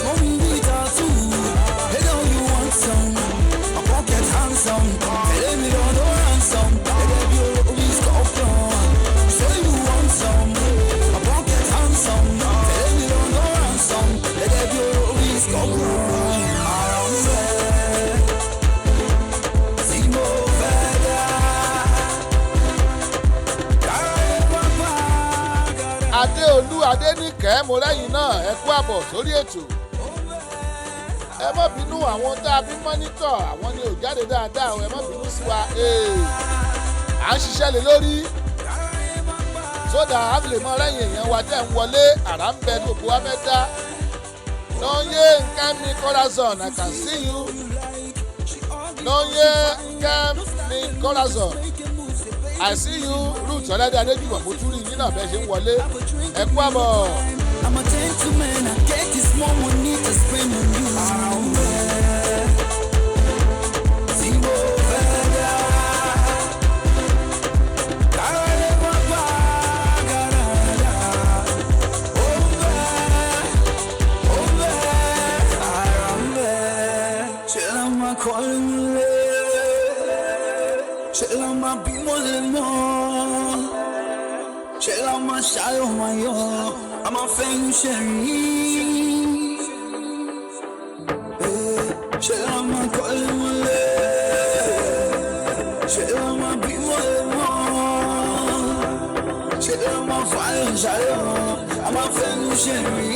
Mommy need tattoo. Hey, don't you want some? My pocket handsome. Tell me don't no ransom. Hey, baby, you always scorpion. Say you want some. My pocket handsome. Tell me don't no ransom. Hey, baby, you always scorpion. Ara ń bẹ tí mo fẹ́ dá. Káyé pápá gàrà. Adéolú Adéníkẹ́, mo rẹ́yìn náà, ẹ kú àbọ̀ sórí ètò. Ẹ má bínú, àwọn tá a fi mọ́nítọ̀ àwọn ni ò jáde dáadáa o, ẹ má bínú sí wa. Ee, à ń ṣiṣẹ́ lé lórí sódà á fi lè mọ rẹ́yìn èèyàn wa tẹ̀ ń wọlé. Àrà ń bẹ gbogbo wa fẹ́ dá. Nonye Nkemi Corazon, I can see you. Nonye Nkemi Corazon, I see you. Ruth Ọ̀lẹ́dẹ̀ Adéjùmọ̀, mo tún rí yín náà bẹ́ẹ̀ ṣe ń wọlé, ẹ kú àbọ̀. I'm a gentleman, I get this more money to spend on you. Ara ń bẹ tí mo fẹ́ dá. Káyé má pa gàràdà. Ó ń bẹ, ó ń bẹ, ara ń bẹ. Ṣé la máa kọ́lé múlé? Ṣé la máa bímọ lè mọ́? Ṣé la máa ṣayọ̀ máa yọ̀? A máa fẹ́yìn ṣe rí. Ṣé la máa kọ́lé mọ́lé? Ṣé la máa bímọ lè mọ́? Ṣé la máa fàyọ̀ ṣayọ̀? A máa fẹ́yìn ṣe rí.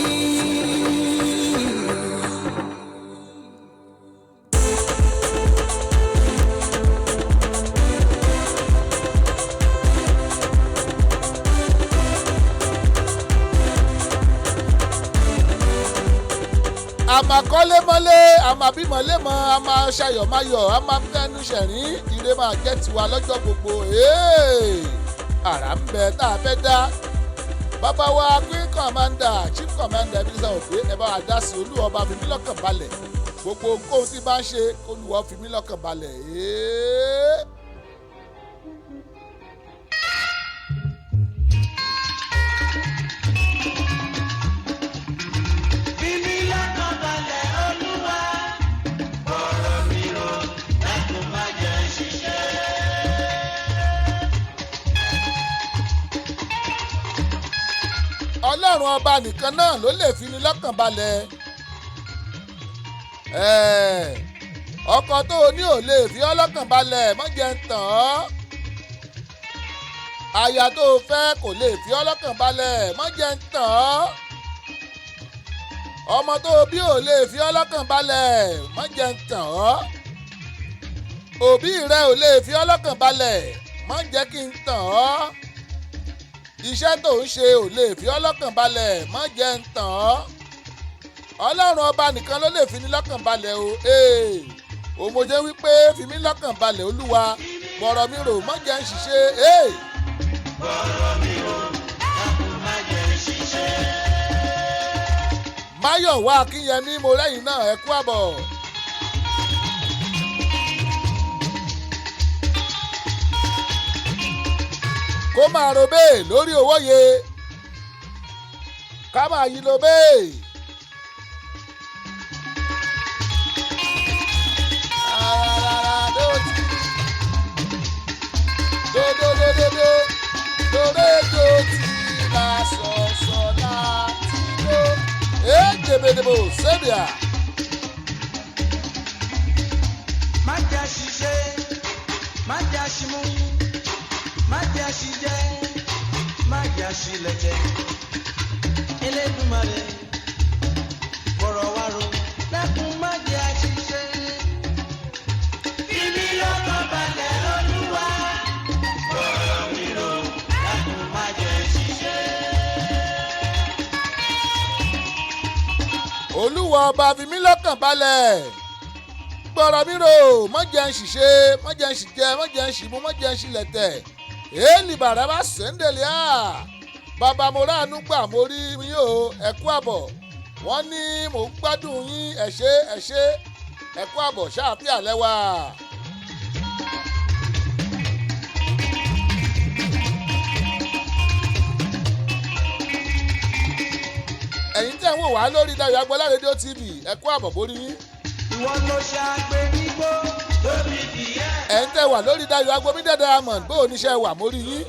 Àmàkọ́lémọ́lé, àmàbímọ́lémọ́, àmàṣayọ̀máyọ̀, àmàfẹ́nu ṣẹ̀rín, ire máa jẹ́ tiwa lọ́jọ́ gbogbo. Ee, àrà ń bẹ tá a fẹ́ dá. Bàbá wa Queen Commander, Chief Commander Ebenezer Obey, ẹ bá wa dá sí. Olúwa ọba fi mí lọ́kàn balẹ̀, gbogbo ohunkóhun tí bá ń ṣe, Olúwa fi mí lọ́kàn balẹ̀. Ee. Fimi lọ́kàn balẹ̀ Olúwa, ọ̀rọ̀ mi ò dákun má jẹ́ ṣiṣẹ́. Ọlọ́run ọba nìkan náà ló lè fi ni lọ́kàn balẹ̀. Ẹ̀ẹ̀, ọkọ tó o ní ò lè fi ọ́ lọ́kàn balẹ̀, má jẹ́ ń tàn ọ́. Aya tó o fẹ́ kò lè fi ọ́ lọ́kàn balẹ̀, má jẹ́ ń tàn ọ́. Ọmọ tó o bí ò lè fi ọ́ lọ́kàn balẹ̀, má jẹ́ ń tàn ọ́. Òbí rẹ ò lè fi ọ́ lọ́kàn balẹ̀, má jẹ́ kí n tàn ọ́. Iṣẹ́ tó ń ṣe ò lè fi ọ́ lọ́kàn balẹ̀, má jẹ́ ń tàn ọ́. Ọlọ́run ọba nìkan ló lè fi ní lọ́kàn balẹ̀ o. Ee. Òmòjé wípé fi mí lọ́kàn balẹ̀ Olúwa, gbọ̀rọ̀ mi rò má jẹ́ ń ṣiṣẹ́. Hey! Máyọ̀wá Akínyẹmí, mo rẹ́yìn náà, ẹ kú àbọ̀. Kó máa ro bẹ́ẹ̀ lórí owó ye, ká máa yí lo bẹ́ẹ̀. Ararara, do ti. Do do do do do do re do ti la sọ sọ la ti do. Ejebedebo sẹ́díà. Má jẹ́ àṣìṣe, má jẹ́ àṣìmú, má jẹ́ àṣìjẹ, má jẹ́ àṣìlẹ̀tẹ̀. Elédùmarè bọ̀rọ̀ wá ro, dákun má jẹ́ àṣìṣe. Ibi lọ́kàn balẹ̀ Olúwa, bọ̀rọ̀ mi ro, dákun má jẹ́ àṣìṣe. Olúwa ọba fi mí lọ́kàn balẹ̀, gbọ́rọ̀ mi rò, má jẹ́ ń ṣìṣe, má jẹ́ ń ṣìjẹ, má jẹ́ ń ṣìmú, má jẹ́ ń ṣìlẹ̀tẹ̀. Èèlì bàrà bá sẹ́ńdẹ̀lì à bàbá, mo ráàánú gbà, mo rí yín o, ẹ kú àbọ̀. Wọ́n ní mò ń gbádùn yín, ẹ ṣé, ẹ ṣé, ẹ kú àbọ̀, ṣáàfíà lẹ́wà. Ẹ̀yin tẹ̀ ń wò wá lórí Dayọ̀ Agbọ́lá Rédíò TV, ẹ kú àbọ̀, borí yín. Ìwọ ló ṣàgbé nígbó lóbi dìé. Ẹ̀yin tẹ̀ wà lórí Dayọ̀ Agbomide Diamond, bó oníṣẹ́ wà, mórí yín.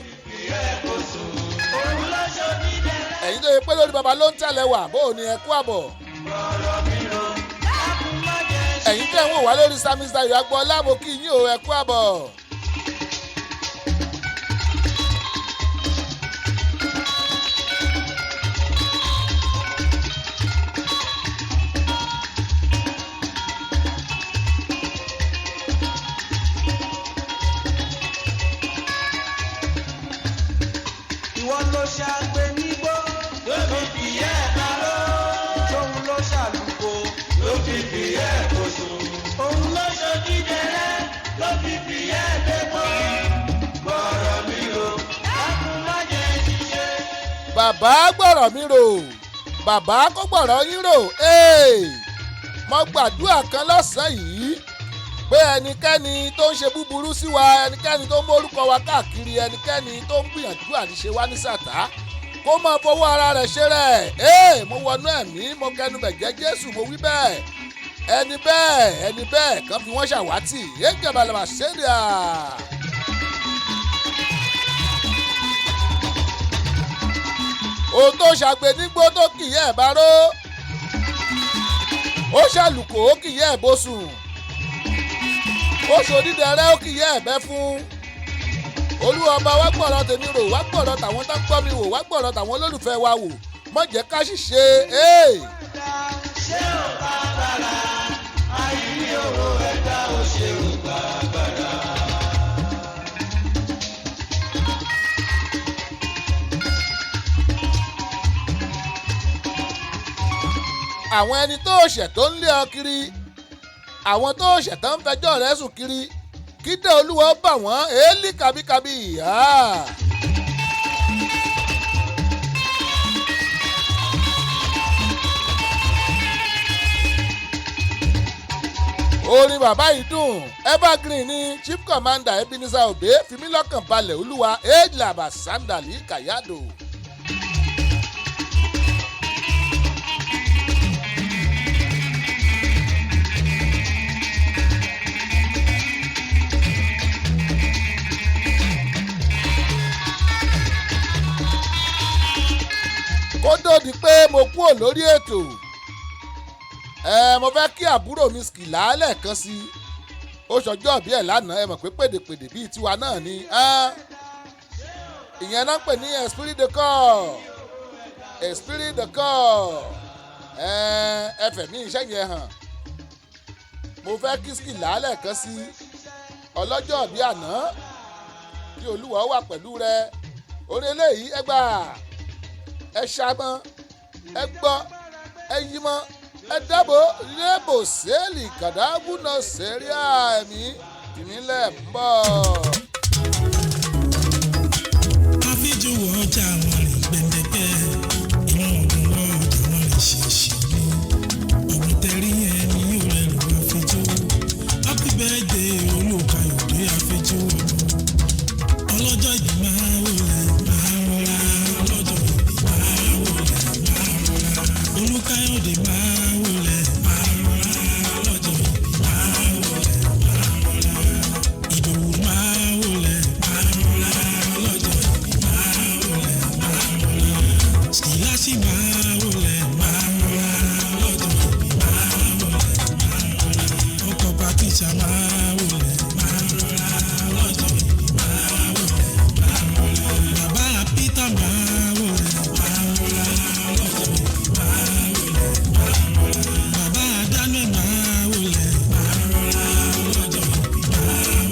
Òun ló ṣonídẹ̀rẹ́. Ẹ̀yin tó yẹ pé lórí baba ló ń tẹ̀lé wà, bó o ní, ẹ kú àbọ̀. Bọ̀rọ̀ mi ro, dákun má jẹ́ àṣìṣe. Ẹ̀yin tẹ̀ ń wò wá lórí Samis Dayọ̀ Agbọ́lá, mo kí yín o, ẹ kú àbọ̀. Ìwọ ló ṣàgbé nígbó lóbi fìyẹ́ parọ́. Tóun ló ṣàlùkò lóbi fìyẹ́ kóso. Òun ló ṣonídẹ̀rẹ́ lóbi fìyẹ́ dẹ́gbọ́. Bọ̀rọ̀ mi ro, dákun má jẹ́ ṣiṣẹ́. Bàbá gbọ́rọ̀ mi rò, bàbá kó gbọ́rọ̀ yín rò. Ee, mo gbàdúrà kan lọ́sàn-án yìí pé ẹnikẹ́ni tó ń ṣe búburú sí wa, ẹnikẹ́ni tó ń mórúkọ wa káàkiri, ẹnikẹ́ni tó ń gbìyànjú àti ṣe wá ní sàtá, kó máa fọwọ́ ara rẹ̀ ṣe rẹ̀. Ee, mo wọnú ẹ̀mí, mo kẹnubẹ̀ jẹ́ Jésù, mo wí bẹ́ẹ̀, ẹni bẹ́ẹ̀, ẹni bẹ́ẹ̀ kan fi wọ́n ṣàwátì yéjọba ṣẹ́ríà. Ohun tó ṣàgbé nígbó tó kìyẹ́ ẹ̀ bá ró, ó ṣàlùkò ó kìyẹ́ ẹ̀ bó sùn, ó ṣòdídẹrẹ́ ó kìyẹ́ ẹ̀ bẹ́ fún. Olúwa ọba, wá gbọ̀rọ̀ tèmi rò, wá gbọ̀rọ̀ tàwọn tó ń gbọ́ mi wò, wá gbọ̀rọ̀ tàwọn olólùfẹ́ wa wò, má jẹ́ ká ṣìṣe. Ee. Ṣé ò bá bàrà? Àìní owó ẹ̀dá ò ṣe ò bá bàrà. Àwọn ẹni tó ṣẹ̀ tó ń lé ọ kiri, àwọn tó ṣẹ̀ tó ń fẹjọ́ rẹ̀ sùn kiri, kídé Olúwa bà wọ́n èélì kàbíkàbí ìyá. Orin bàbá yìí dùn, evergreen ni. Chief Commander Ebenezer Obey, fi mí lọ́kàn balẹ̀ Olúwa, ejlaba sandali kayado. Kó tó di pé mo kúrò lórí ètò ẹ, mo fẹ́ kí àbúrò mi Skìlá lẹ́ẹ̀kan sí i. Ó ṣọjọ́ bí ẹ̀ lánàá, ẹ mọ̀ pé pèdèpèdè bíi tiwa náà ni ẹ́n. Ìyẹn náà ń pè ní esprit de corps, esprit de corps. Ẹ fẹ̀mí iṣẹ́ yẹn hàn. Mo fẹ́ kí Skìlá lẹ́ẹ̀kan sí i, ọlọ́jọ́ bí àná, kí Olúwa wà pẹ̀lú rẹ. Orí eléyìí, ẹ gbà, ẹ ṣàmọ́, ẹ gbọ́, ẹ yí mọ́. Ẹ dábò lébò sẹ́ẹ̀lì kàdágùnà sẹ́ríà ẹ̀mí ìmílẹ̀ ń bọ̀. Àfijù ọjà wọn rìn gbẹ̀ndẹ̀kẹ́, ìwọ̀n ògùn ọjà wọn rìn ṣèṣì ní. Ògùn tẹ̀rí ẹni yóò rẹ̀ lù àfijù. Happy birthday Olúkayọ̀dé àfijù ọmọ. Ọlọ́jọ́ ìbí máa wọlé máa rọra. Ọlọ́jọ́ ìbí máa wọlé máa rọra. Olúkayọ̀dé máa wọlé máa rọra. Ọlọ́jọ́ ìbí máa wọlé máa rọra. Ìdòwú máa wọlé máa rọra. Ọlọ́jọ́ ìbí máa wọlé máa rọra. Síláṣí máa wọlé máa rọra. Ọlọ́jọ́ ìbí máa wọlé máa rọra. Ọkọ̀ Patricia máa wọlé máa rọra. Ọlọ́jọ́ ìbí máa wọlé máa rọra. Bàbá Peter máa wọlé máa rọra. Ọlọ́jọ́ ìbí máa wọlé máa rọra. Bàbá Daniel máa wọlé máa rọra. Ọlọ́jọ́ ìbí máa wọlé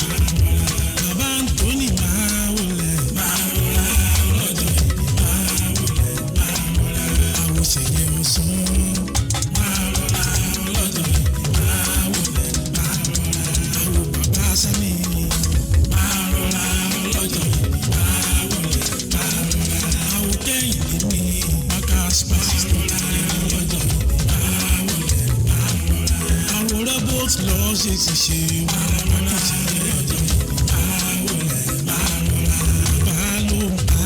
máa rọra. Bàbá Anthony máa wọlé máa rọra. Ọlọ́jọ́ ìbí máa wọlé máa rọra. Àwòṣeyẹ ọ̀sán máa rọra. Ọlọ́jọ́ ìbí máa wọlé máa rọra. Àwò bàbá Sami máa rọra. Ọlọ́jọ́ ìbí máa wọlé máa rọra. Àwò Kẹ́hìndé mi Maka Spices tó tẹ̀lé. Ọlọ́jọ́ ìbí máa wọlé máa rọra. Àwò Robot lọ ṣe ti ṣe máa rọra. Ọlọ́jọ́ ìbí máa wọlé máa rọra. Bàbá ló ń ta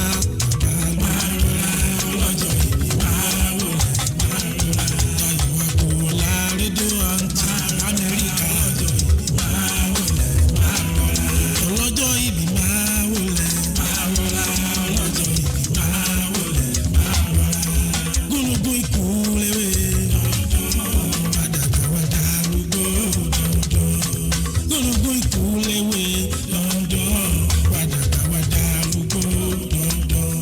bàbá máa rọra. Ọlọ́jọ́ ìbí máa wọlé máa rọra. Dayọ̀ Agboola rédíò àǹtí Amẹ́ríkà. Ọlọ́jọ́ ìbí máa wọlé máa rọra. Ọlọ́jọ́ ìbí máa wọlé máa rọra. Ọlọ́jọ́ ìbí máa wọlé máa rọra. Gúnugún ikú léwé. Àdàgbà wá darúgbó. Gúnugún ikú léwé lọ́ndọ̀n. Àdàgbà wá darúgbó lọ́ndọ̀n.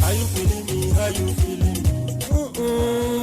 Are you feeling me? Are you feeling me?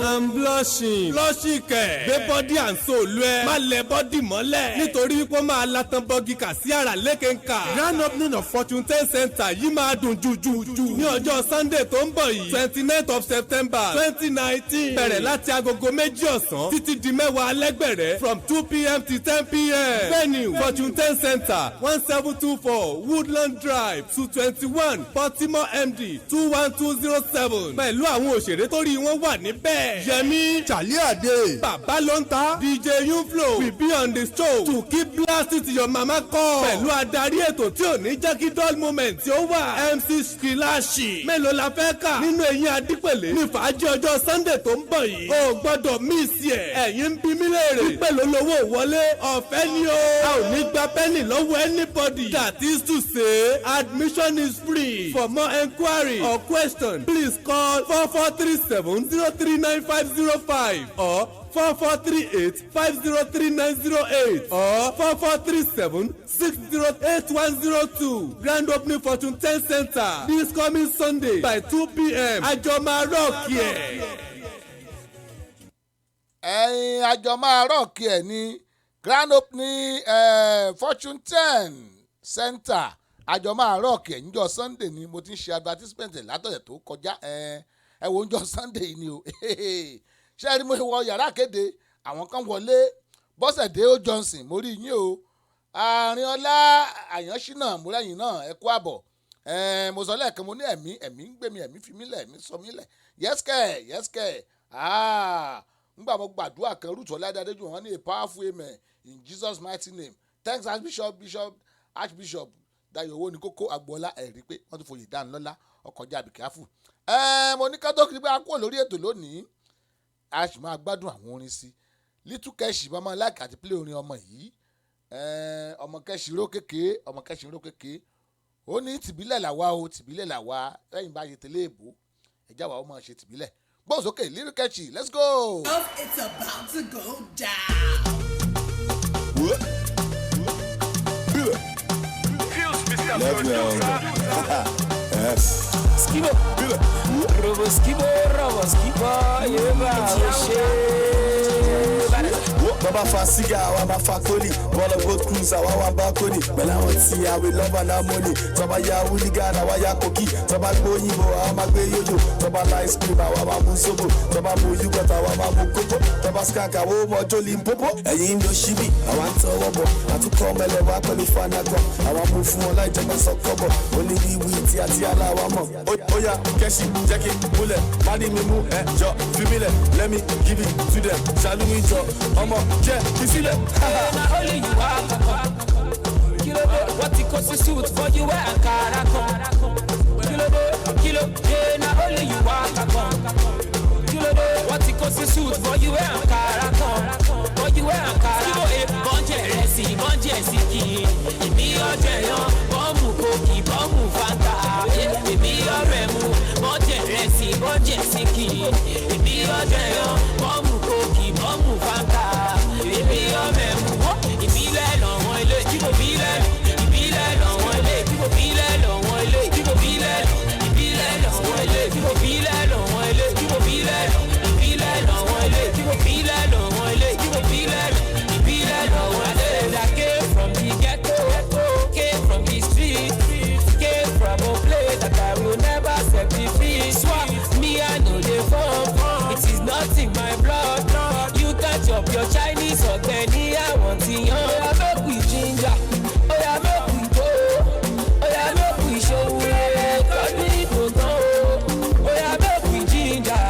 I'm blushing. Blushing kẹ̀. Gbé body and soul ẹ. Má lẹ body mọ́lẹ̀. Nítorí wípé ó máa latan bọ́gì kà sí àrà lékenkà. Grand opening of Fortune 10 Center yìí máa dùn jùjùjù. Ní ọjọ́ Sunday tó ń bọ̀ yìí, 29th of September 2019. Bẹ̀rẹ̀ láti agogo 2 ọ̀sán títí di 10 alẹ́gbẹ̀rẹ́ from 2 p.m. to 10 p.m. Venue Fortune 10 Center, 1724 Woodland Drive, Suite 21, Baltimore, MD 21207. Pẹ̀lú àwọn òṣèré tó rí wọn wà níbẹ̀. Yẹmi Charlie Ade. Bàbá ló ń ta DJ Yunflo will be on the show to keep blasting to your mama call. Pẹ̀lú adarí ètò tí ò ní jẹ́ kí dull moment tí ó wà. MC Skilashi. Mélòó la fẹ́ kà nínú eyín Adípèlé ní fàájì ọjọ́ Sunday tó ń bọ̀ yìí? O gbọ́dọ̀ miss ẹ̀. Ẹ̀yin ń bí mí léèrè. Pípẹ́ ló lówó wọlé. Ọ̀fẹ́ ni o. A ò ní gba pẹ́nì lọ́wọ́ anybody. That is to say, admission is free. For more enquiry or question, please call 4437039505 or 4438503908 or 4437608102. Grand opening Fortune 10 Center this coming Sunday by 2 p.m. Àjọ máa rock ẹ̀. Ẹ̀yin àjọ máa rock ẹ̀ ní grand opening Fortune 10 Center. Àjọ máa rock ẹ̀ níjọ́ Sunday ni. Mo ti ń ṣe advertisement ẹ̀ látọ̀sẹ̀ tó kọjá. Ẹ wo, níjọ́ Sunday yìí ni o. Ṣé ẹ rí, mo wọ yàrá kéde, àwọn kan wọlé. Bọ́sẹ̀dé ó Johnson, mo rí yín o. Àrínọlá Àyànṣínà, mo rẹ́yìn náà, ẹ kú àbọ̀. Mo sọ lẹ́ẹ̀kan, mo ní ẹ̀mí ẹ̀mí ń gbé mi, ẹ̀mí fi mí lẹ̀, ẹ̀mí sọ mí lẹ̀. Yẹ́sìkẹ́ yẹ́sìkẹ́. Ngbà mo gbàdúrà kan, Ruth Ọ̀làdàdéjù, wọn ní a powerful amen in Jesus' mighty name. Thanks, Archbishop, Bishop, Archbishop Dayo Owó ní kókó Agboola. Ẹ̀rí pé wọ́n ti fòye dánilọ́lá ọkọjá àbíkáfù. Mo ní ká tó kiri pé a kúrò lórí ètò lónìí, a sì máa gbádùn àwọn orin sí Little Keshi. Bá máa like àti play orin ọmọ yìí, ọmọ Kẹ́sì ró kéke, ọmọ Kẹ́sì ró kéke. Ó ní tìbílẹ̀ làwa o, tìbílẹ̀ làwa. Lẹ́yìn bá ṣe tẹ̀lé èbó, ẹ̀já wa ó máa ṣe tìbílẹ̀. Gbóhùn sókè, Little Keshi, let's go. It's about to go down. Love me. Skibo, robo skibo, robo skibo, yeba, oshe, Tọ́ba fa sígá àwa máa fa kólì. Bọ́lá gold cruise àwa wà bákónì. Pẹ̀lú àwọn tí àwẹ̀ lọ́ba náà mọ́lì. Tọ́ba ya hooligan àwa ya kòkí. Tọ́ba gbóyìnbó àwa máa gbé yóyò. Tọ́ba la ice cream àwa máa mú sóbò. Tọ́ba mu yúgọ̀tà àwa máa mú kókó. Tọ́ba skank àwa ó mọ jólì ń pópó. Ẹ̀yin ń lo ṣíbì àwa ń tọwọ́ bọ̀. Àtúkọ̀ mẹ́lẹ̀ wá pẹ̀lú fanagan. Àwa mú fún wọn láì jẹ́ pé sọ kọ́bọ̀. Oníwíwí tí àti aláwa mọ̀. Ó yá kẹ́sì jẹ́ kí n múlẹ̀. Má ní mi mú ẹ jọ fi mí lẹ̀. Let me give it to them. Ṣàánú mi jọ ọmọ jẹ́ fi sílẹ̀. Na only you are kankan. Kí ló dé? Wọ́n ti kó sí suit fọ́jú wẹ́ àǹkárá kan. Kí ló dé? Kí ló dé? Na only you are kankan. Kí ló dé? Wọ́n ti kó sí suit fọ́jú wẹ́ àǹkárá kan. Fọ́jú wẹ́ àǹkárá. Kíbo e bọ́njẹ̀ rẹ̀ sí bọ́njẹ̀ sí kì í. Èmi ọjọ́ yan bọ́ọ̀mù kòkì bọ́ọ̀mù fanta. Èmi ọ̀rẹ́ mu bọ́njẹ̀ rẹ̀ sí bọ́njẹ̀ sí kì í. Èmi ọjọ́ yan bọ́ọ̀mù kòkì bọ́ọ̀mù fanta. Èmi ọ̀rẹ́ mu wọ́n ìbílẹ̀ lọ́wọ́ ilé ìbílẹ̀ ìbílẹ̀ lọ́wọ́ ilé ìbílẹ̀ lọ́wọ́ ilé ìbílẹ̀ ìbílẹ̀ lọ́wọ́ ilé ìbílẹ̀ lọ́wọ́ ilé ìbílẹ̀ ìbílẹ̀ lọ́wọ́ ilé ìbílẹ̀ lọ́wọ́ ilé ìbílẹ̀ ìbílẹ̀ lọ́wọ́ ilé. I came from the ghetto, came from the street, came from a place that I will never set me free. Swap me, I know they form. It is not in my blood. You can chop your Chinese ọ̀gbẹ́ni àwọn ti yan. Oya make we ginger, oya make we go, oya make we ṣòwò, tọ́jú ìbò gan o. Oya make we ginger,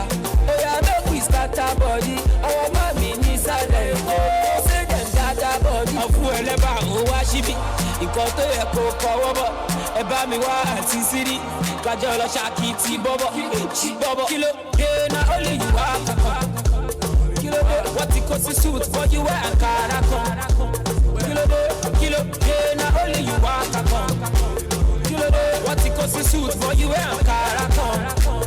oya make we scatter body. Àwọn ọmọ mi nísàlẹ̀ Èkó, ṣé dem scatter body. Ọ̀fun ẹlẹ́bà ó wá síbí, nǹkan tó yẹ kó kọ́wọ́ bọ̀. Ẹ bá mi wá àǹtí sírí, kájọ lọ ṣàkìtì bọ́bọ̀, bọ́bọ̀. Kí ló dé na ó lè yí wá kankan? Kí ló dé? Wọ́n ti kó sí suit fọ́jú wẹ́ àǹkárá kan. Kí ló dé? Kí ló dé? Na only you wá kankan. Kí ló dé? Wọ́n ti kó sí suit fọ́jú wẹ́ àǹkárá kan.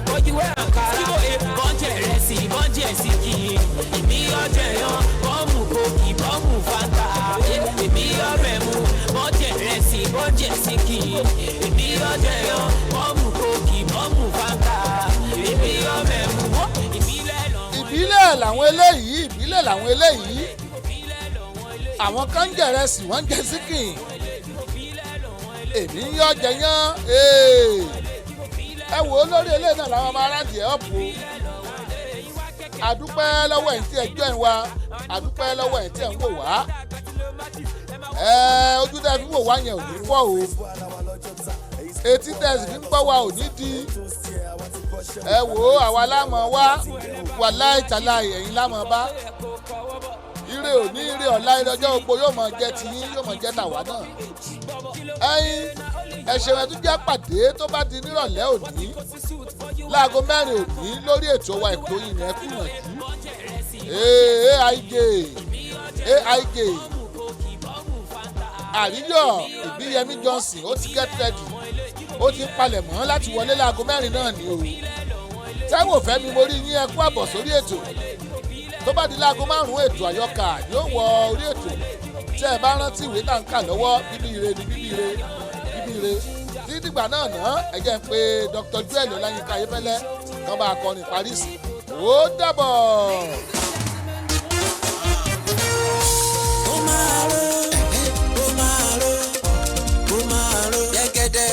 Fọ́jú wẹ́ àǹkárá. Kíbo e bọ́njẹ̀ rẹ̀ sí bọ́njẹ̀ sí kì í. Èmi ọjọ́ yan bọ́ọ̀mù kòkì bọ́ọ̀mù fanta. Èmi ọ̀rẹ́ mu bọ́njẹ̀ rẹ̀ sí bọ́njẹ̀ sí kì í. Èmi ọjọ́ yan bọ́ọ̀mù kòkì bọ́ọ̀mù fanta. Èmi ọ̀rẹ́ mu wọ́n ìbílẹ̀ lọ́wọ́. Ìbílẹ̀ làwọn eléyìí, ìbílẹ̀ làwọn eléyìí. Àwọn kan ń jẹ̀rẹsì, wọ́n ń jẹ síkìn. Èmi ń yọ jẹyán. Ẹ wò ó lórí eléyìí náà làwọn ọmọ aráàlú ẹ̀ ọ̀pọ̀. Àdúpẹ́ lọ́wọ́ ẹ̀ tí ẹ jọ́ ẹ̀ wá, àdúpẹ́ lọ́wọ́ ẹ̀ tí ẹ̀ ń wò wá. Ojú tẹ́ fi wò wá yẹn ò ní fọ́ o. Etí tẹ́ sì fi ń gbọ́ wa ò ní di. Ẹ wò ó, àwa lámọ̀ wá wà láì tàláì, ẹ̀yin lámọ̀ bá. Ire òní, ire ọ̀la, ire ọjọ́ gbogbo yóò mọ̀ jẹ́ tiyín, yóò mọ̀ jẹ́ tàwa náà. Ẹ̀yin ẹ ṣeun, ẹ tún jẹ́ pàdé tó bá di nírọ̀lẹ́ òní láago 4 òní lórí ètò wa ètò yìí ní ẹkú yànjú. AIJ AIJ Àríyọ̀ Ìbíyẹmí Johnson ó ti get ready, ó ti ń palẹ̀ mọ́ láti wọlé láago 4 náà ni o. Táíwò Fẹ́mi, mo rí yín, ẹ kú àbọ̀ sórí ètò. Tó bá di láago 5 ètò àyọkà yóò wọ orí ètò. Tí ẹ bá rántí ìwé tá à ń kà lọ́wọ́, bíbí ire ni bíbí ire, bíbí ire. Títí dìgbà náà ná, ẹ jẹ́ ń pe Dr. Joel Ọláyínká Ayéfẹ́lẹ́ kan bá akọrin Paris. Ó dàbọ̀. Ó máa ró, ó máa ró, ó máa ró gẹ́gẹ́dẹ́.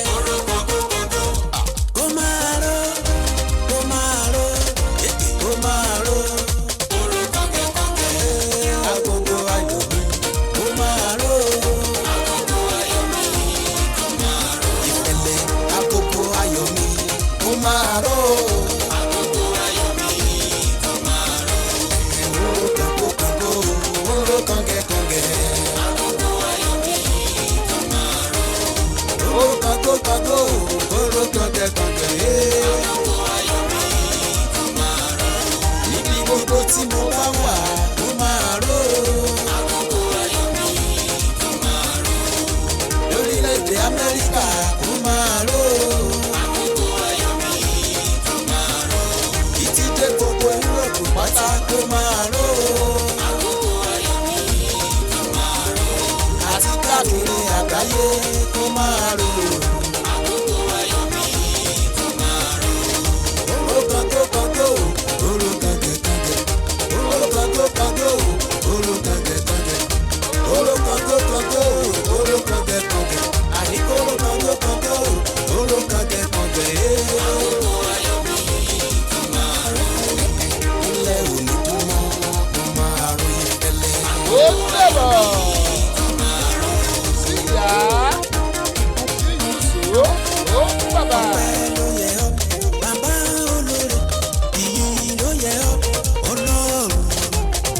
Ó máa ró, ó máa ró, ó máa ró. Agogo ayọ̀ mi, ó máa ró. Ìpẹ̀lẹ̀ agogo ayọ̀ mi, ó máa ró. Mẹ́yọ̀.